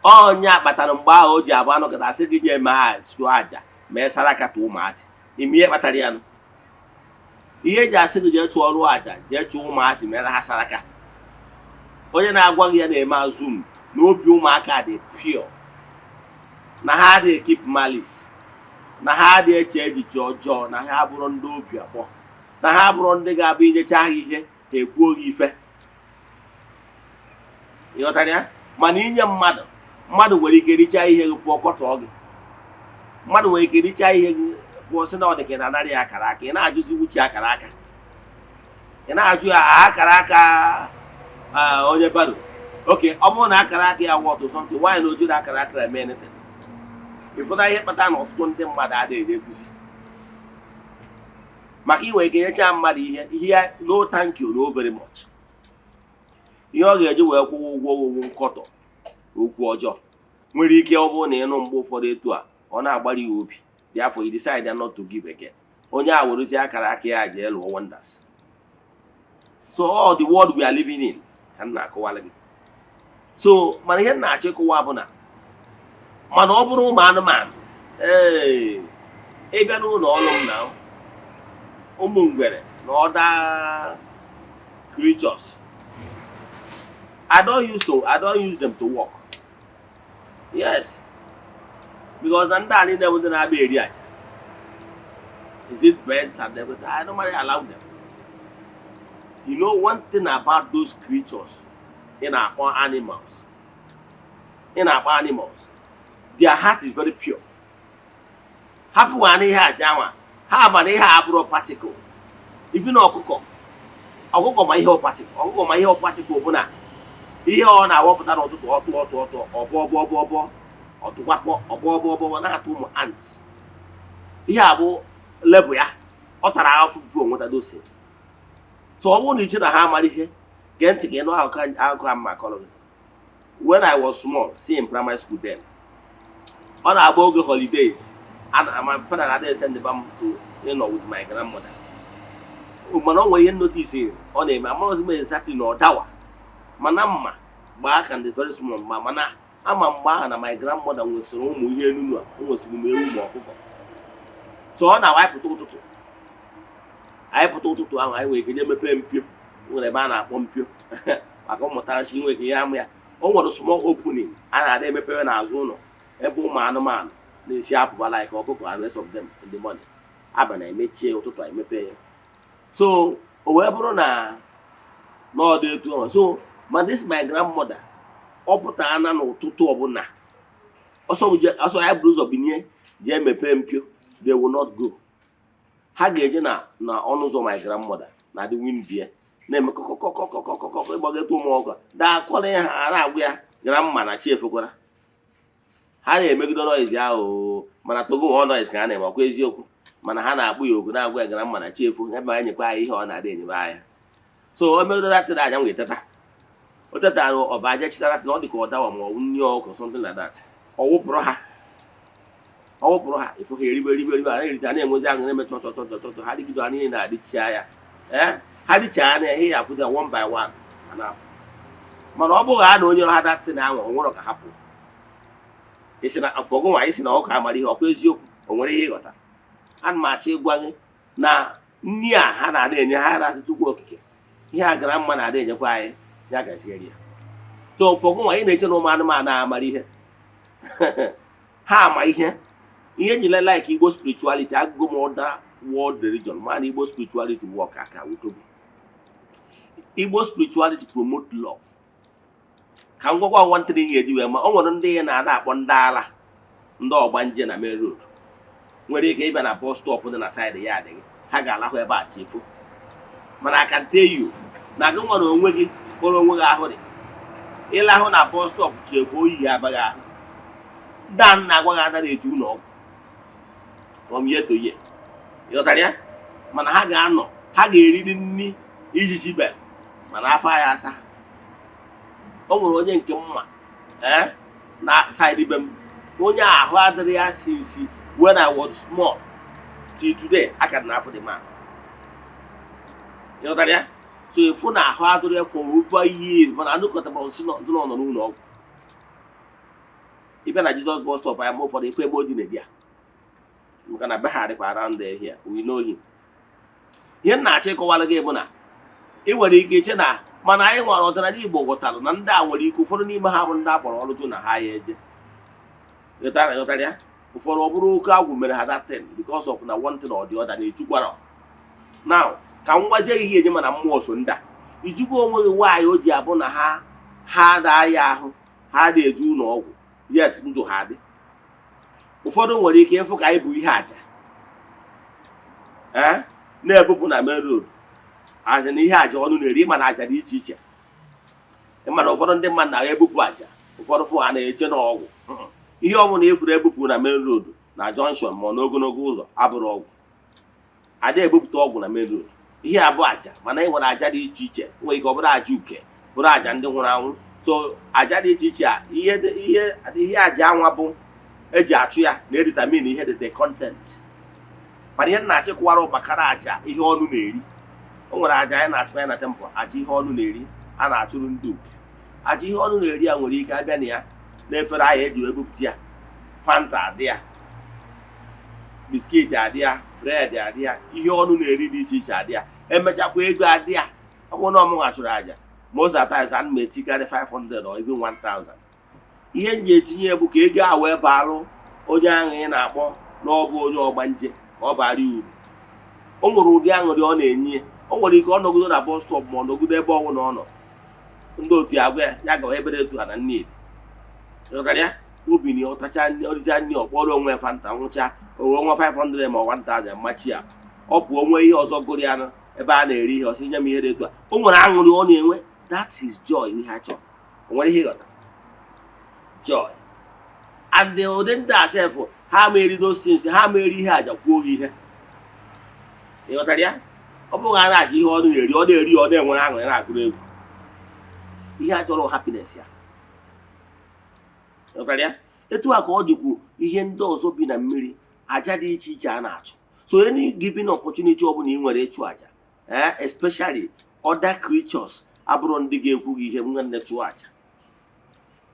Ọnya kpatara mgbe ahụ o ji abụ anọkọta asị gị jee mee chụọ àjà, mee saraka tụ ụmụazị. Ime ihe kpatara ya nụ, ihe eji asị gị jee chụọ ọrụ àjà, jee chụọ ụmụazị, mere ha saraka, onye na-agwa gị ya na-eme azum na obi ụmụaka dị pure, na ha adịghị keep malice, na ha adịghị eche echiche ọjọọ, na ha abụrụ ndị obi akpọ, na ha abụrụ ndị ga-abụ inyecha ha ihe, ha ekwuo gị ife. Ịghọtara ya? Mana inye mmadụ, mmadụ nwere ike richaa ihe gị pụọ, kọtọọ gị. Mmadụ nwere ike richaa ihe gị pụọ, sị na ọ dị ka ị na-anara ya akara aka. Ị na-ajụzi wuche akara aka, ị na-ajụ ya akara aka onye baro oke. Ọ bụrụ na akara aka ya wọtụ something, nwaanyị na ojiri akara aka eme anything. Ịfụna ihe kpatara na ọtụtụ ndị mmadụ adịghị ekwuzi maka inwe ike nyechaa mmadụ ihe, ihe ya, "No, thank you, no very much." Ihe ọ ga-eji wee kwụwa ụgwọ owuwu nkọtọ, okwu ọjọọ nwere ike ọ bụrụ na ịnụ mgbe ụfọdụ etu a, ọ na-agbali ya obi. Therefore, you decide not to give again. Onye a werezie akara aka ya jee lụọ wonders. So all the world we are living in ka m na-akọwara gị. So mana ihe m na-achọ ịkọwa bụ na mana ọ bụrụ ụmụ anụmanụ, ee, ịbịa n'ụlọ ọrụ m na ụmụ ngwere na other creatures, I don't use them to work. Yes, because na ndị a niile bụ ndị na-abịa eri aja. Is it birds and everything? I normally allow them. You know one thing about those creatures ị na-akpọ animals, ị na-akpọ animals, their heart is very pure. Ha fụwa na ihe aja nwa ha ma na ihe a abụrụ particle. Even ọkụkọ, ọkụkọ ma ihe ọ particle. Ọkụkọ ma ihe ọ particle bụ na ihe ọ na-awọpụta n'ụtụtụ, ọtụ ọtụ ọtụ, ọbọ ọbọ ọbọ ọbọ, ọtụkwakpọ ọbọ ọbọ ọbọ, na-atụ ụmụ ants. Ihe a bụ level ya ọ tara ahụfụ before nweta those things. So ọ bụrụ na iche na ha amara ihe, gee ntị ka ịnụ akụkọ, akụkọ a mma akọrọ gị. When I was small, see, in primary school then, ọ na-agba oge holidays, ana my father na-adịghị send m to ịnọ with my grandmother. Mana ọ nwere ihe notice ọ na-eme. Amaghịzi m exactly na ọ dawa, mana mma mgbe aka dị very small mgba, mana ama mgbe ahụ na my grandmother nwesịrị ụmụ ihe enunu a, o nwesịrị m ewu ma ọkụkọ. So ọ na-awa anyị pụta ụtụtụ, anyị pụta ụtụtụ ahụ, anyị nwere ike je mepee mpio. Nwere ebe a na-akpọ mpio maka ụmụta nshi nwere ike ihe amụ ya. O nwere small opening a na-adị emepewe n'azụ ụlọ ebe ụmụ anụmanụ na-esi apụba, like ọkụkọ and rest of them, in the morning. Abalị emechie, ụtụtụ emepe ya. So o wee bụrụ na n'ọdụ etu ahụ. So ma this my grandmother, ọ pụtara na n'ụtụtụ ọbụla, ọsọ ọsọ ya buru ụzọ binye jee mepee mpio. They will not go. Ha ga-eje na ọnụ ụzọ my grandmother na the window ya na-eme kọkọkọkọkọkọkọ, ịgbageta ụmụ ọkụ daakọrọ ya. Ha na-agwa ya, "Grandma, na chi efekwara." Ha na-emegide noise ahụ, mana togo ọ noise ka ha na-eme, ọkwa eziokwu, mana ha na-akpụ ya ogu, na-agwa ya, "Grandma, na chi efu ebe anyị, nyekwa anyị ihe ọ na-adị enyebe anyị." So o megide datịrị anya nwere teta, o tetara, ọba aja chitara na ọ dị ka ọ dawa ma ọ bụ nri ọkụ, something like that. Ọ wụpụrụ ha, ọ wụpụrụ ha ifo ha eribe eribe eribe, a na-erite, a na-enwezi aṅụ, na-eme chọ chọ chọ chọ chọ. Ha dịgido, ha niile na-adịcha ya. Ee, ha dịchaa na ihe ya afụta one by one. Mana ọ bụghị ha na onye ha datị na anwa, o nwere ka hapụ isi na afọgụ nwa isi na ọkụ amara ihe, ọkwa eziokwu, o nwere ihe ịghọta. Ana m achọ ịgwa gị na nri a ha na-ada enye ha rasị Chukwu Okike, ihe a gara mma na-ada enyekwa anyị ya gaziere ya. So fọgụ nwa ị na-eche na ụmụ anụmanụ a amara ihe, ha ama ihe. Ihe ejila like Igbo spirituality, agụgụ m other world religion, mana Igbo spirituality bụ ọkaka utobu. Igbo spirituality promote love. Ka m gwakwa nwantịrị ị ga-eji wee ma o nwere ndị na-ada akpọ ndị ala, ndị ọgbanje na main road nwere ike ịbịa na bus stop dị na side ya adịghị, ha ga-alahụ ebe a chefu. Mana I can tell you na gị nwere onwe gị kpọrọ onwe gị ahụ dị ịlahụ na bus stop chefu, oyi abaghị ahụ. Ndị a na-agwa gị ada na-eju ụlọ ọgwụ from year to year, ịghọtara ya? Mana ha ga-anọ, ha ga-eriri nri ijiji be, mana afọ ya asa. O nwere onye nke mma ee na side be m, onye ahụ adịrị ya since when I was small till today, aka na afọ the man, ịghọtara ya? So efu na ahụ adịrị ya for over years, mana anụkọtara nsị nọ nọ n'ụlọ ọgwụ. Ịbịa na Jesus bus stop anya, ma ụfọdụ efu ebe o dị na ya, maka na be ha dịkwa around there. Here we know him. Ihe m na-achọ ịkọwara gị bụ na ị nwere ike iche na, mana anyị nwere ọdịnala Igbo, ghọtara na ndị a nwere ike, ụfọdụ n'ime ha bụ ndị akpọrọ ọrụ jụ na ha ya eje. Ghọtara, ghọtara ya? Ụfọdụ ọ bụrụ oke agwụ mere ha that thing because of na one thing or the other na-ejukwara. Now ka m gwazie gị ihe eje, mana mmụọ so ndị a ijikwa onwe gị nwaanyị o ji abụ na ha da-aya ahụ, ha na-eje ụlọ ọgwụ, yet ndụ ha dị. Ụfọdụ nwere ike ịfụ ka anyị bụ ihe aja ee na-ebupụ na main road, azị na ihe aja ọnụ na-eri, mana aja dị iche iche. Mana ụfọdụ ndị mmadụ na-ebupụ aja, ụfọdụ fụ ha na-eche n'ọgwụ. Ihe ọbụla efuru ebupụ na main road, na junction, ma ọ n'ogologo ụzọ, abụrụ ọgwụ. Ada ebupụta ọgwụ na main road. Ihe abụ aja, mana e nwere aja dị iche iche. Nwere ike ọ bụrụ aja uke, bụrụ aja ndị nwụrụ anwụ. So aja dị iche iche a, ihe aja anwa bụ eji achụ ya na-edetermine ihe dị the content. Mana ihe m na-achịkwara gbakara aja ihe ọnụ na-eri, o nwere aja anyị na-achụkwa ya na temple, aja ihe ọnụ na-eri a na-achụrụ ndị uke. Aja ihe ọnụ na-eri ya nwere ike abịa na ya n'efere ahụ eji wee bupụta ya, Fanta adị ya, biscuit adị ya, bread adị ya, ihe ọnụ na-eri dị iche iche adị ya, emechakwa ego adị ya. Ọ bụrụ na ọmụnwa chụrụ aja, most of the times ana m etikarị 500 or even 1000. Ihe m ji etinye bụ ka ego a wee baalụ onye ahụ ị na-akpọ na ọ bụ onye ọgbanje, ka ọ bara ya uru. O nwere ụdị aṅụrị ọ na-enye ya. O nwere ike ọ nọgido na bus stop, ma ọ nọgido ebe ọnwụ na ọ nọ, ndị otu ya agwa ya, ya gawa ebere etu a na nne ghọtara ya, obi na ọtacha nri, ọrịcha nri, ọ kpọrọ onwe ya Fanta, nwụcha owe nwa 500 ma 1000 machi ya, ọ pụọ onwe ihe ọzọ gụrụ ya nụ ebe a na-eri ihe, ọsị nye m ihe dị etu a. O nwere aṅụrị ọ na-enwe. That is joy. Ihe a chọrọ, o nwere ihe ịghọta joy. And ụdị ndị a sef, ha ma eri those things, ha ma eri ihe aja kwuo gị ihe, ị ghọtara ya? Ọ bụghị a na-aja ihe ọnụ na-eri, ọ na-eri, ọ na-enwere aṅụrị, na-agụrụ egwu. Ihe a chọrọ happiness ya, ghọtara ya? Etu a ka ọ dịkwu ihe ndị ọzọ bi na mmiri, aja dị iche iche a na-achụ. So any given opportunity ọ bụla ị nwere ịchụ aja, especially other creatures abụrụ ndị ga-ekwu gị ihe, nwanne, chụọ aja.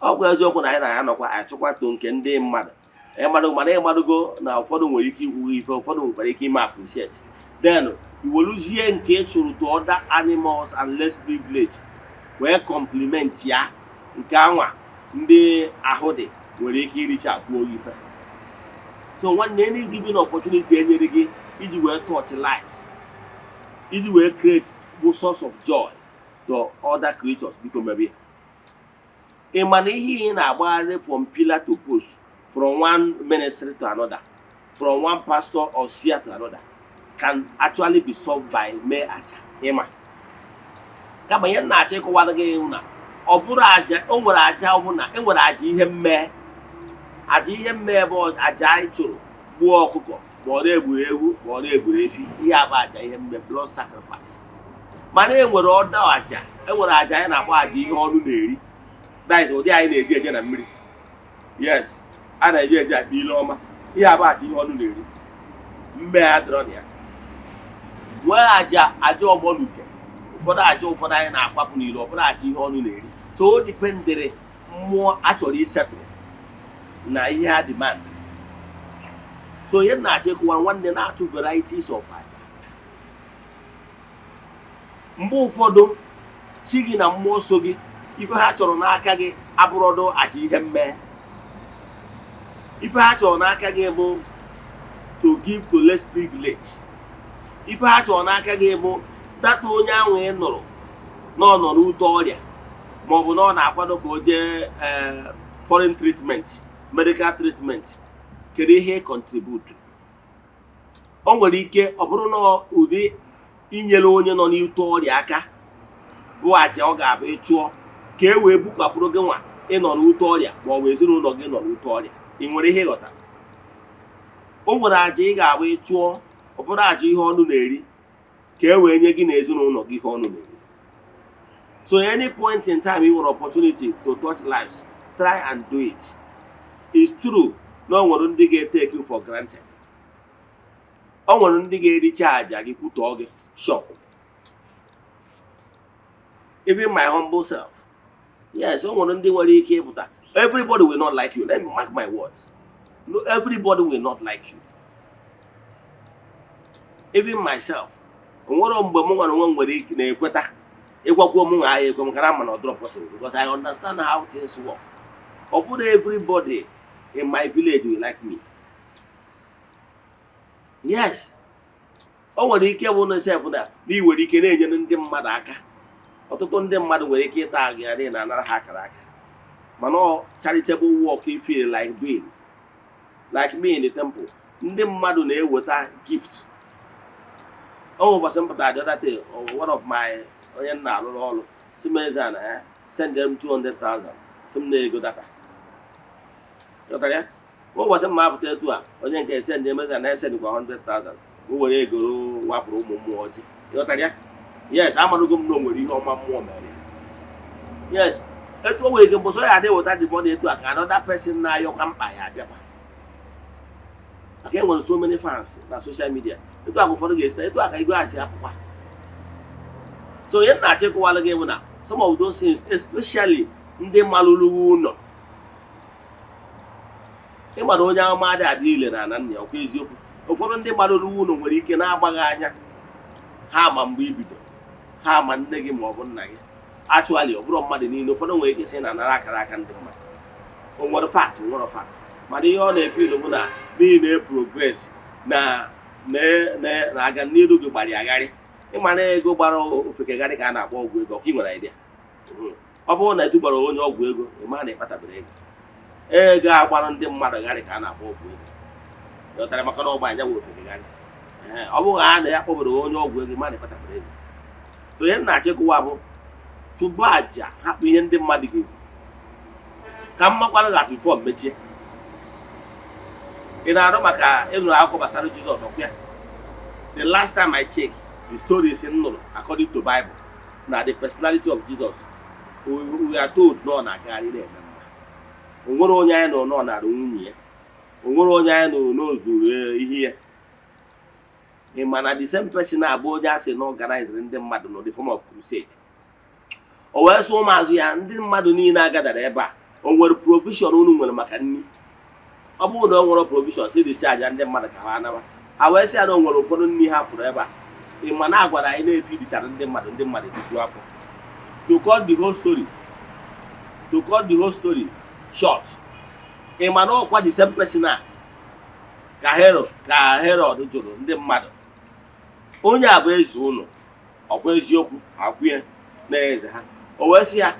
Ọ bụ eziokwu na anyị na-anọkwa achụkwato nke ndị mmadụ ịmadụ, mana ịmadụgo na ụfọdụ nwere ike ikwu gị ife, ụfọdụ nwekwara ike ime appreciate. Then Iweluzie nke ị chụrụ to other animals and less privilege wee compliment ya. Nke anwa ndị ahụ dị nwere ike irichapụ ife. So nwanne, any given opportunity enyere gị iji wee touch lives, iji wee create bụ source of joy to other creatures, biko mebe ya. Ị ma na ihe ị na-agbagharị from pillar to post, from one ministry to another, from one pastor or seer to another, can actually be solved by mee aja. Ịma kama ihe m na-achọ ịkọwara gị na ọ bụrụ aja, o nwere aja ọbụla e nwere aja ihe mmee. Aja ihe mmee bụ aja anyị chụrụ, gbuo ọkụkọ, ma ọ na-egburu ewu, ma ọ na-egburu efi. Ihe a bụ aja ihe mme, blood sacrifice. Mana e nwere ọdọ aja, e nwere aja anyị na-akpọ aja ihe ọnụ na-eri, that is ụdị anyị na-eji eje na mmiri. Yes, a na-eje eje akpa ile ọma. Ihe a bụ aja ihe ọnụ na-eri, mme adịrọ na ya. Nwee aja aja ọgbọnuke, ụfọdụ aja ụfọdụ anyị na-akwapụ n'ilo, ọ bụrụ aja ihe ọnụ na-eri. So o dependịrị mmụọ a chọrọ isettle na ihe ha demand. So ihe m na-achọ ịkụwa, nwanne, na-achụ varieties of aja. Mgbe ụfọdụ chi gị na mmụọ so gị, ife ha chọrọ n'aka gị abụrọdụ aja ihe mmee. Ife ha chọrọ n'aka gị bụ to give to less privilege. Ife ha chọrọ n'aka gị bụ data onye ahụ ị nụrụ na ọ nọ n'ute ọrịa, ma ọ bụ na ọ na-akwado ka o jee foreign treatment, medical treatment. Kedu ihe contribute? O nwere ike ọ bụrụ na ụdị inyere onye nọ n'ute ọrịa aka bụ aja ọ ga-abụ ịchụọ ka e wee bukwapụrụ gị nwa ịnọ n'ute ọrịa, ma ọ bụ ezinụlọ gị nọ n'ute ọrịa. Ị nwere ihe ịghọta? O nwere aja ị ga-abụ ịchụọ, ọ bụrụ aja ihe ọnụ na-eri, ka e wee nye gị na ezinụlọ gị ihe ọnụ na-eri. So any point in time you nwere opportunity to touch lives, try and do it. It's true na o nwere ndị ga-etake you for granted, o nwere ndị ga-ericha aja gị kwutọọ gị. Sure, even my humble self, yes, o nwere ndị nwere ike ịpụta. Everybody will not like you. Let me mark my words: no, everybody will not like you, even myself. O nwere mgbe mụ nwere onwe m nwere ike na-ekweta ịgwakwuo m nwa ahịa ekwe m kara, ma na ọ dịrọ possible, because I understand how things work. Ọ bụrụ everybody in my village will like me. Yes, o nwere ike bụ na sef na ị nwere ike na-enyere ndị mmadụ aka, ọtụtụ ndị mmadụ nwere ike ịta gị ya na anara ha akara aka. Mana ọ charitable work you feel like doing, like me in the temple, ndị mmadụ na-eweta gift. Ọ nwere ụbọchị m pụtara the other day, one of my onye nna arụrụ ọrụ si m eze na ya send them 200,000, si m na-ego data. Ghọtara ya? Ụbọchị m ma apụta etu a, onye nke send emeza na esendkwa 100,000, m were egoro wapụrụ ụmụ mmụọ ọjị. Ghọtara ya? Yes, amarugo m na o nwere ihe ọma mmụọ mere ya. Yes, etu o nwere ike mbọsọ ya adị weta the money, etu a ka another person na-ayọkwa mkpa ya abịakwa, maka e nwere so many fans na social media. Etu a ka ụfọdụ ga-esi, etu a ka igwe a si apụkwa. So ihe m na-achọ ịkọwalụ gị bụ na some of those things, especially ndị malụrụ ụlọ, ịmara onye ahụ adị adị ile na ana nna ya. Ọkwa eziokwu, ụfọdụ ndị malụrụ ụlọ nwere ike na-agbaghị anya ha ma mgbe ibido ha ma nne gị ma ọ bụ nna gị. Actually, ọ bụrụ mmadụ niile, ụfọdụ nwere ike sị na anara akara aka ndị mmadụ. O nwere fact, nwere fact, mana ihe ọ na-efe ilu bụ na n'ihi na progress na na-aga n'iru gị gbara agharị. Ịma na ego gbara ofekegharị ka a na-akpọ ọgwụ ego. Ọka ị nwere idea, ọ bụrụ na etugbara onye ọgwụ ego, ị ma na ịkpatabere ego. Ego agbara ndị mmadụ gharị ka a na-akpọ ọgwụ ego. Ghọtara? Maka na ọgba anya bụ ofekegharị. Ee, ọ bụghị a na ya kpọbara onye ọgwụ ego, ị ma na ịkpatabere ego. So ihe m na-achọ ịkụwa bụ chụba àjà, hapụ ihe ndị mmadụ ga-ekwu. Ka m makwara ga before mechie, ị na-arụ maka ịnụrụ akụkọ gbasara Jizọs, ọkwa ya? The last time I check the stories m nụrụ according to Bible na the personality of Jesus, we are told na ọ na-agagharị na-eme mma. O nwere onye anyị nụrụ na ọ nara nwunye ya? O nwere onye anyị nụrụ na o zuru ihe ya? Ị ma na the same person abụ onye a sị na organizere ndị mmadụ na the form of crusade, o wee sị ụmụazụ ya, ndị mmadụ niile agadara ebe a, o nwere provision unu nwere maka nri? Ọ bụrụ na o nwere provision, si discharge ndị mmadụ ka ha nawa. Ha wee sị ya na o nwere ụfọdụ nri ha fụrụ ebe a. Ị ma na agwara anyị na-efi dichara ndị mmadụ, ndị mmadụ ejuju afọ. To cut the whole story short, ị ma na ọkwa the same person a ka Herod jụrụ ndị mmadụ, "Onye a bụ eze ụnụ, ọkwa eziokwu?" Akwụye na eze ha. O wee sị ya,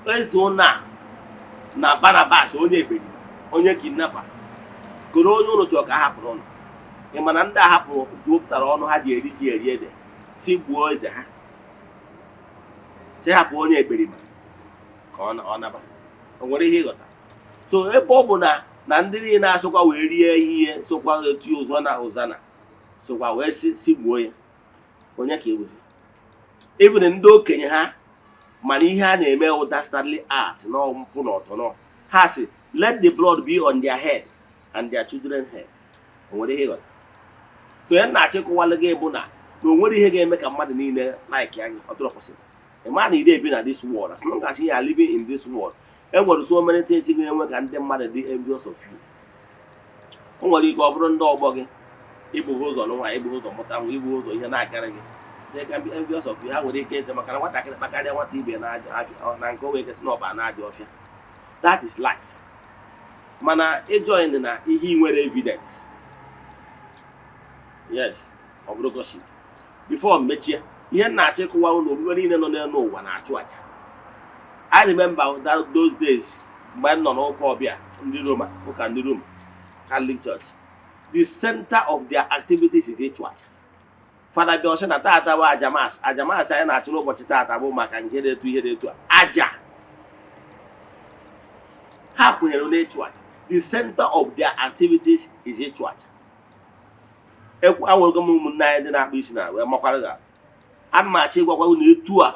"Eze ụnụ a na Barnabas, onye ekperima, onye kidnapper, koro onye ụnụ chọrọ ka a hapụrụ ụnụ?" Ị ma na ndị a hapụrụ jupụtara ọnụ ha ji eri ji eri ede, si gbuo eze ha, si hapụ onye ekperima ka ọ naba. O nwere ihe ịghọta? So ebe ọ bụ na ndị niile asụkwa wee rie ihe, sokwa eti ụzọ na ụzana, sokwa wee si gbuo ya, onye ka ewuzi? Even ndị okenye ha, mana ihe a na-eme wụ dastardly act na mpụ na ọtọnọ. Ha si, "Let the blood be on their head and their children head." O nwere ihe ịghọta? So ya na-achịkọwalụ gị bụ na o nwere ihe ga-eme ka mmadụ niile like ya gị. Ọ dịrọ possible. Ị ma na ị na-ebi na this world, as long as you are living in this world, e nwere so many things ga-enwe ka ndị mmadụ dị envious of you. O nwere ike ọ bụrụ ndị ọgbọ gị, ibughị ụzọ n'ụwa, ibughị ụzọ mụta nwa, ibughị ụzọ ihe na-agara gị, they can be envious of you. Ha nwere ike ịsị maka na nwatakịrị kpakarịa nwata ibe na na nke o nwere ike sị na ọba na-ajọ ọfịa. That is life. Mana ịjoin na ihe ị nwere evidence, yes, ọ bụrụ gossip. Before mechie, ihe m na-achọ ịkụwa ụlọ, okpukpe niile nọ n'elu ụwa na-achụ aja. I remember that those days mgbe m nọ n'ụka ọbịa ndị Roma, ụka ndị Roma Catholic Church, the center of their activities is ịchụ aja. Fada bịa, ọsị na tata bụ aja Mass. Aja Mass anyị na-achụ n'ụbọchị tata bụ maka nke dị etu, ihe dị etu a. Aja ha kwenyere n'ịchụ aja. The center of their activities is ịchụ aja. Ekwu awụrụgo m ụmụnne anyị ndị na-akpụ isi na wee makwara gị atụ. Ana m achọ ịgwakwa unu etu a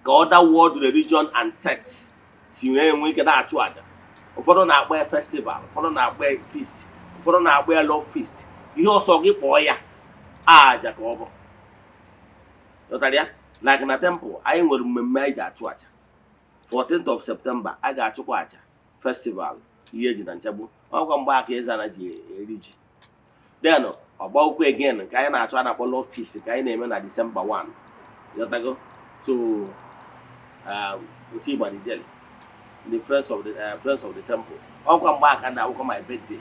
ka other world religion and sects si wee enwe ike na-achụ aja. Ụfọdụ na-akpọ ya festival, ụfọdụ na-akpọ ya feast, ụfọdụ na-akpọ ya love feast. Ihe ọsọ gị kpọọ ya, aja ka ọ bụ. Ghọtara ya? Like na temple anyị nwere mmemme anyị ji achụ aja. 14th of September a ga-achụkwa aja festival ihe eji na nchegbu ọkwa mgbe aka ịzana ji eri ji. Then ọgbakwa again nke anyị na-achụ a na-akpọ love feast ka anyị na-eme na December 1. Ghọtago? So otu Igba Ijele, the friends of the temple, ọkwa mgbe aka na-awụkwa my birthday,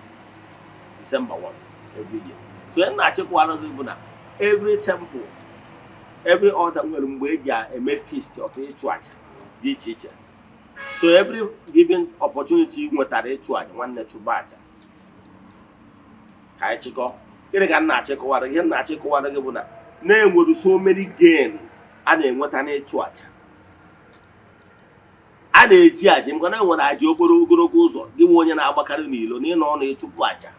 December 1 every year. So ihe m na-achịkwa gị bụ na every temple, every altar nwere mgbe eji eme feast of ịchụ aja dị iche iche. So every given opportunity ị nwetara ịchụ aja, nwanne, chụba aja. Ka anyị chịkọ. Gịnị ka m na-achịkọwara gị? Ihe m na-achịkọwara gị bụ na na-enwere so many gains a na-enweta n'ịchụ aja a na-eji aja, maka na enwere aja okporo ogologo ụzọ. Gị nwe onye na-agbakarị n'ilo na ịnọ ọnụ ịchụpụ aja,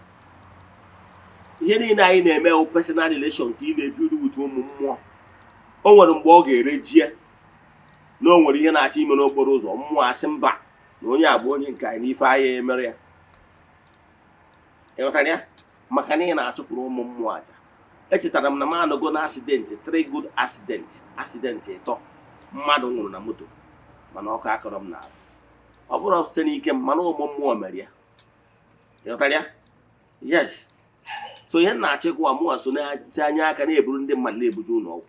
ihe niile anyị na-eme bụ personal relation ka ị na-ebi with ụmụ mmụọ. O nwere mgbe ọ ga-ere jie na o nwere ihe na-achọ ime n'okporo ụzọ, mmụọ asị mba, na onye a bụ onye nke anyị, n'ife anyị emere ya. Ịghọtara ya? Maka na ị na-achụpụrụ ụmụ mmụọ aja. Echetara m na m anọgo na accident, three good accident, accident ịtọ mmadụ nwụrụ na moto, mana ọkụ akọrọ m n'ahụ. Ọ bụrụ site n'ike m, mana ụmụ mmụọ mere ya. Ịghọtara ya? Yes. So ihe m na-achịkwa, mụnwa so na-ati anya aka na-eburu ndị mmadụ na-ebuje ụlọ ọgwụ,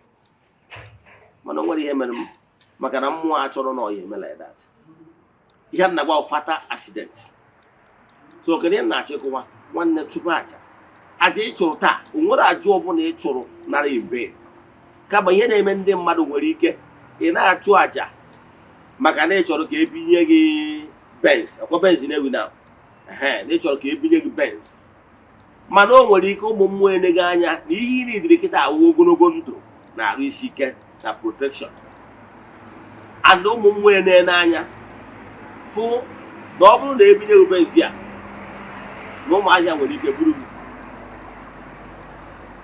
mana o nwere ihe mere m, maka na mmụọ achọrọ na ọ ya eme like that. Ihe m na-agwa bụ fatal accident. So kedu ihe m na-achịkwa? Nwanne, chụpụ aja. Aja ị chụrụ taa, o nwere aja ọbụla ị chụrụ nara in vain. Kama ihe na-eme, ndị mmadụ nwere ike ị na-achụ aja maka na ị chọrọ ka ebinye gị Benz, ọkwa Benz na-ewi na ehe, na ị chọrọ ka ebinye gị Benz, mana o nwere ike ụmụ mmụọ eneghị anya na ihe ị nidiri kịta awụ ogologo ndụ na arụ isi ike na protection, and ụmụ mmụọ na-ene anya fụ na ọ bụrụ na ebinye gị Benz a, na ụmụazị a nwere ike buru gị,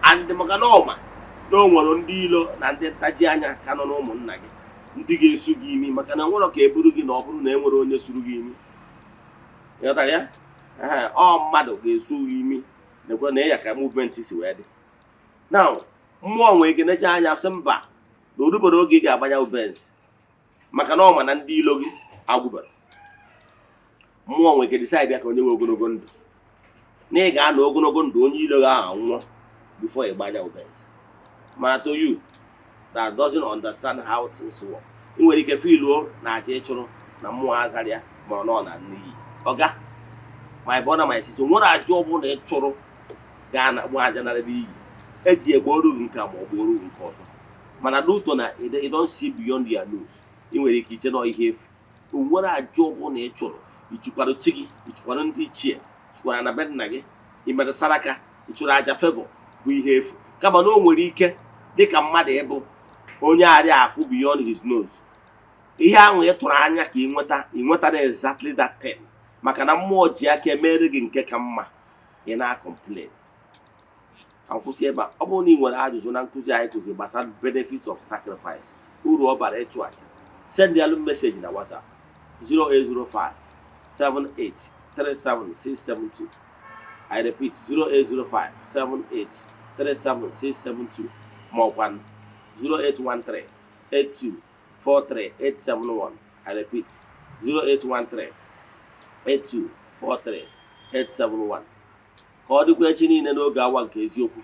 and maka na ọma na o nwere ndị ilo na ndị ntaji anya ka nọ n'ụmụnna gị, ndị ga-esu gị imi, maka na nwere ka eburu gị na ọ bụrụ na e nwere onye suru gị imi. Ịghọtara ya? Ee, ọ mmadụ ga-esu gị imi nekwe na ya ka movement si wee dị. Now mmụọ nwere ike necha anya sị mba, na orubere oge ị ga-agbanya Benz, maka na ọ ma na ndị ilo gị agwụbere. Mmụọ nwere ike decide ya ka onye nwe ogologo ndụ, na ị ga-anọ ogologo ndụ, onye ilo gị ahụ anwụọ before ị gbanya Benz. Mana to you that doesn't understand how things work, ị nwere ike feeluo na aja ịchụrụ na mmụọ azara ya, ma ọ nọ na n'iyi. Ọga, my brother, my sister, nwere aja ọbụla ị chụrụ gaa na gba aja nara n'iyi, eji egbe oru gị nke a ma ọ bụ oru gị nke ọzọ. Mana n'ụtọ na you don't see beyond your nose, ị nwere ike iche na ihe efu. O nwere aja ọbụla ị chụrụ, ịchụkwara chi gị, ịchụkwara ndị ichie, ịchụkwara na be nna gị, ị mere saraka, ị chụrụ aja favour, bụ ihe efu. Kama na o nwere ike dịka mmadụ ịbụ onye arịa afụ beyond his nose, ihe ahụ ị tụrụ anya ka ị nweta, ị nwetara exactly that thing, maka na mmụọ ji aka emere gị nke ka mma. Ị na-complain. Ka m kwụsị ebe a. Ọ bụrụ na ị nwere ajụjụ na nkụzi anyị kụziri gbasara benefits of sacrifice, uru ọ bara ịchụ aja, send alụ message na WhatsApp 0805 78 37672. I repeat, 0805 78 37672, ma ọkwa 0813 82 43 871. I repeat, 0813 82 43 871. Ka ọ dịkwa echi niile n'oge awa nke eziokwu.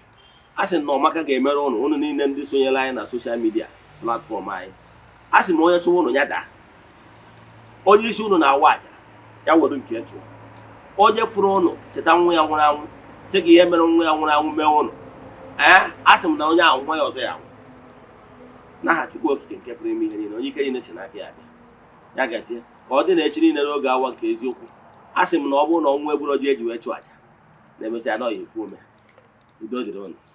A sị na ọmaka ga-emere ụnụ, ụnụ niile ndị sonyere anyị na social media platform anyị. A sị m, onye chụwa ụnụ ya daa, onye isi ụnụ na-awa aja ya were nke chụọ. Onye fụrụ ụnụ cheta nwa ya nwụrụ anwụ, sị gị ihe mere nwa ya nwụrụ anwụ mee ụnụ. Ee, a sị m na onye ahụ, nwa ya ọzọ ya anwụ. N'aha Chukwu Okike nke pụrụ ime ihe niile, onye ike niile si n'aka ya bịa, ya gazie. Ka ọ dị na echi niile n'oge awa nke eziokwu. A sị m na ọ bụrụ na ọnwụ egburu ji eji wee chụọ aja na-emecha na ọ ya ekwu ome. Udo dịrị ụnụ.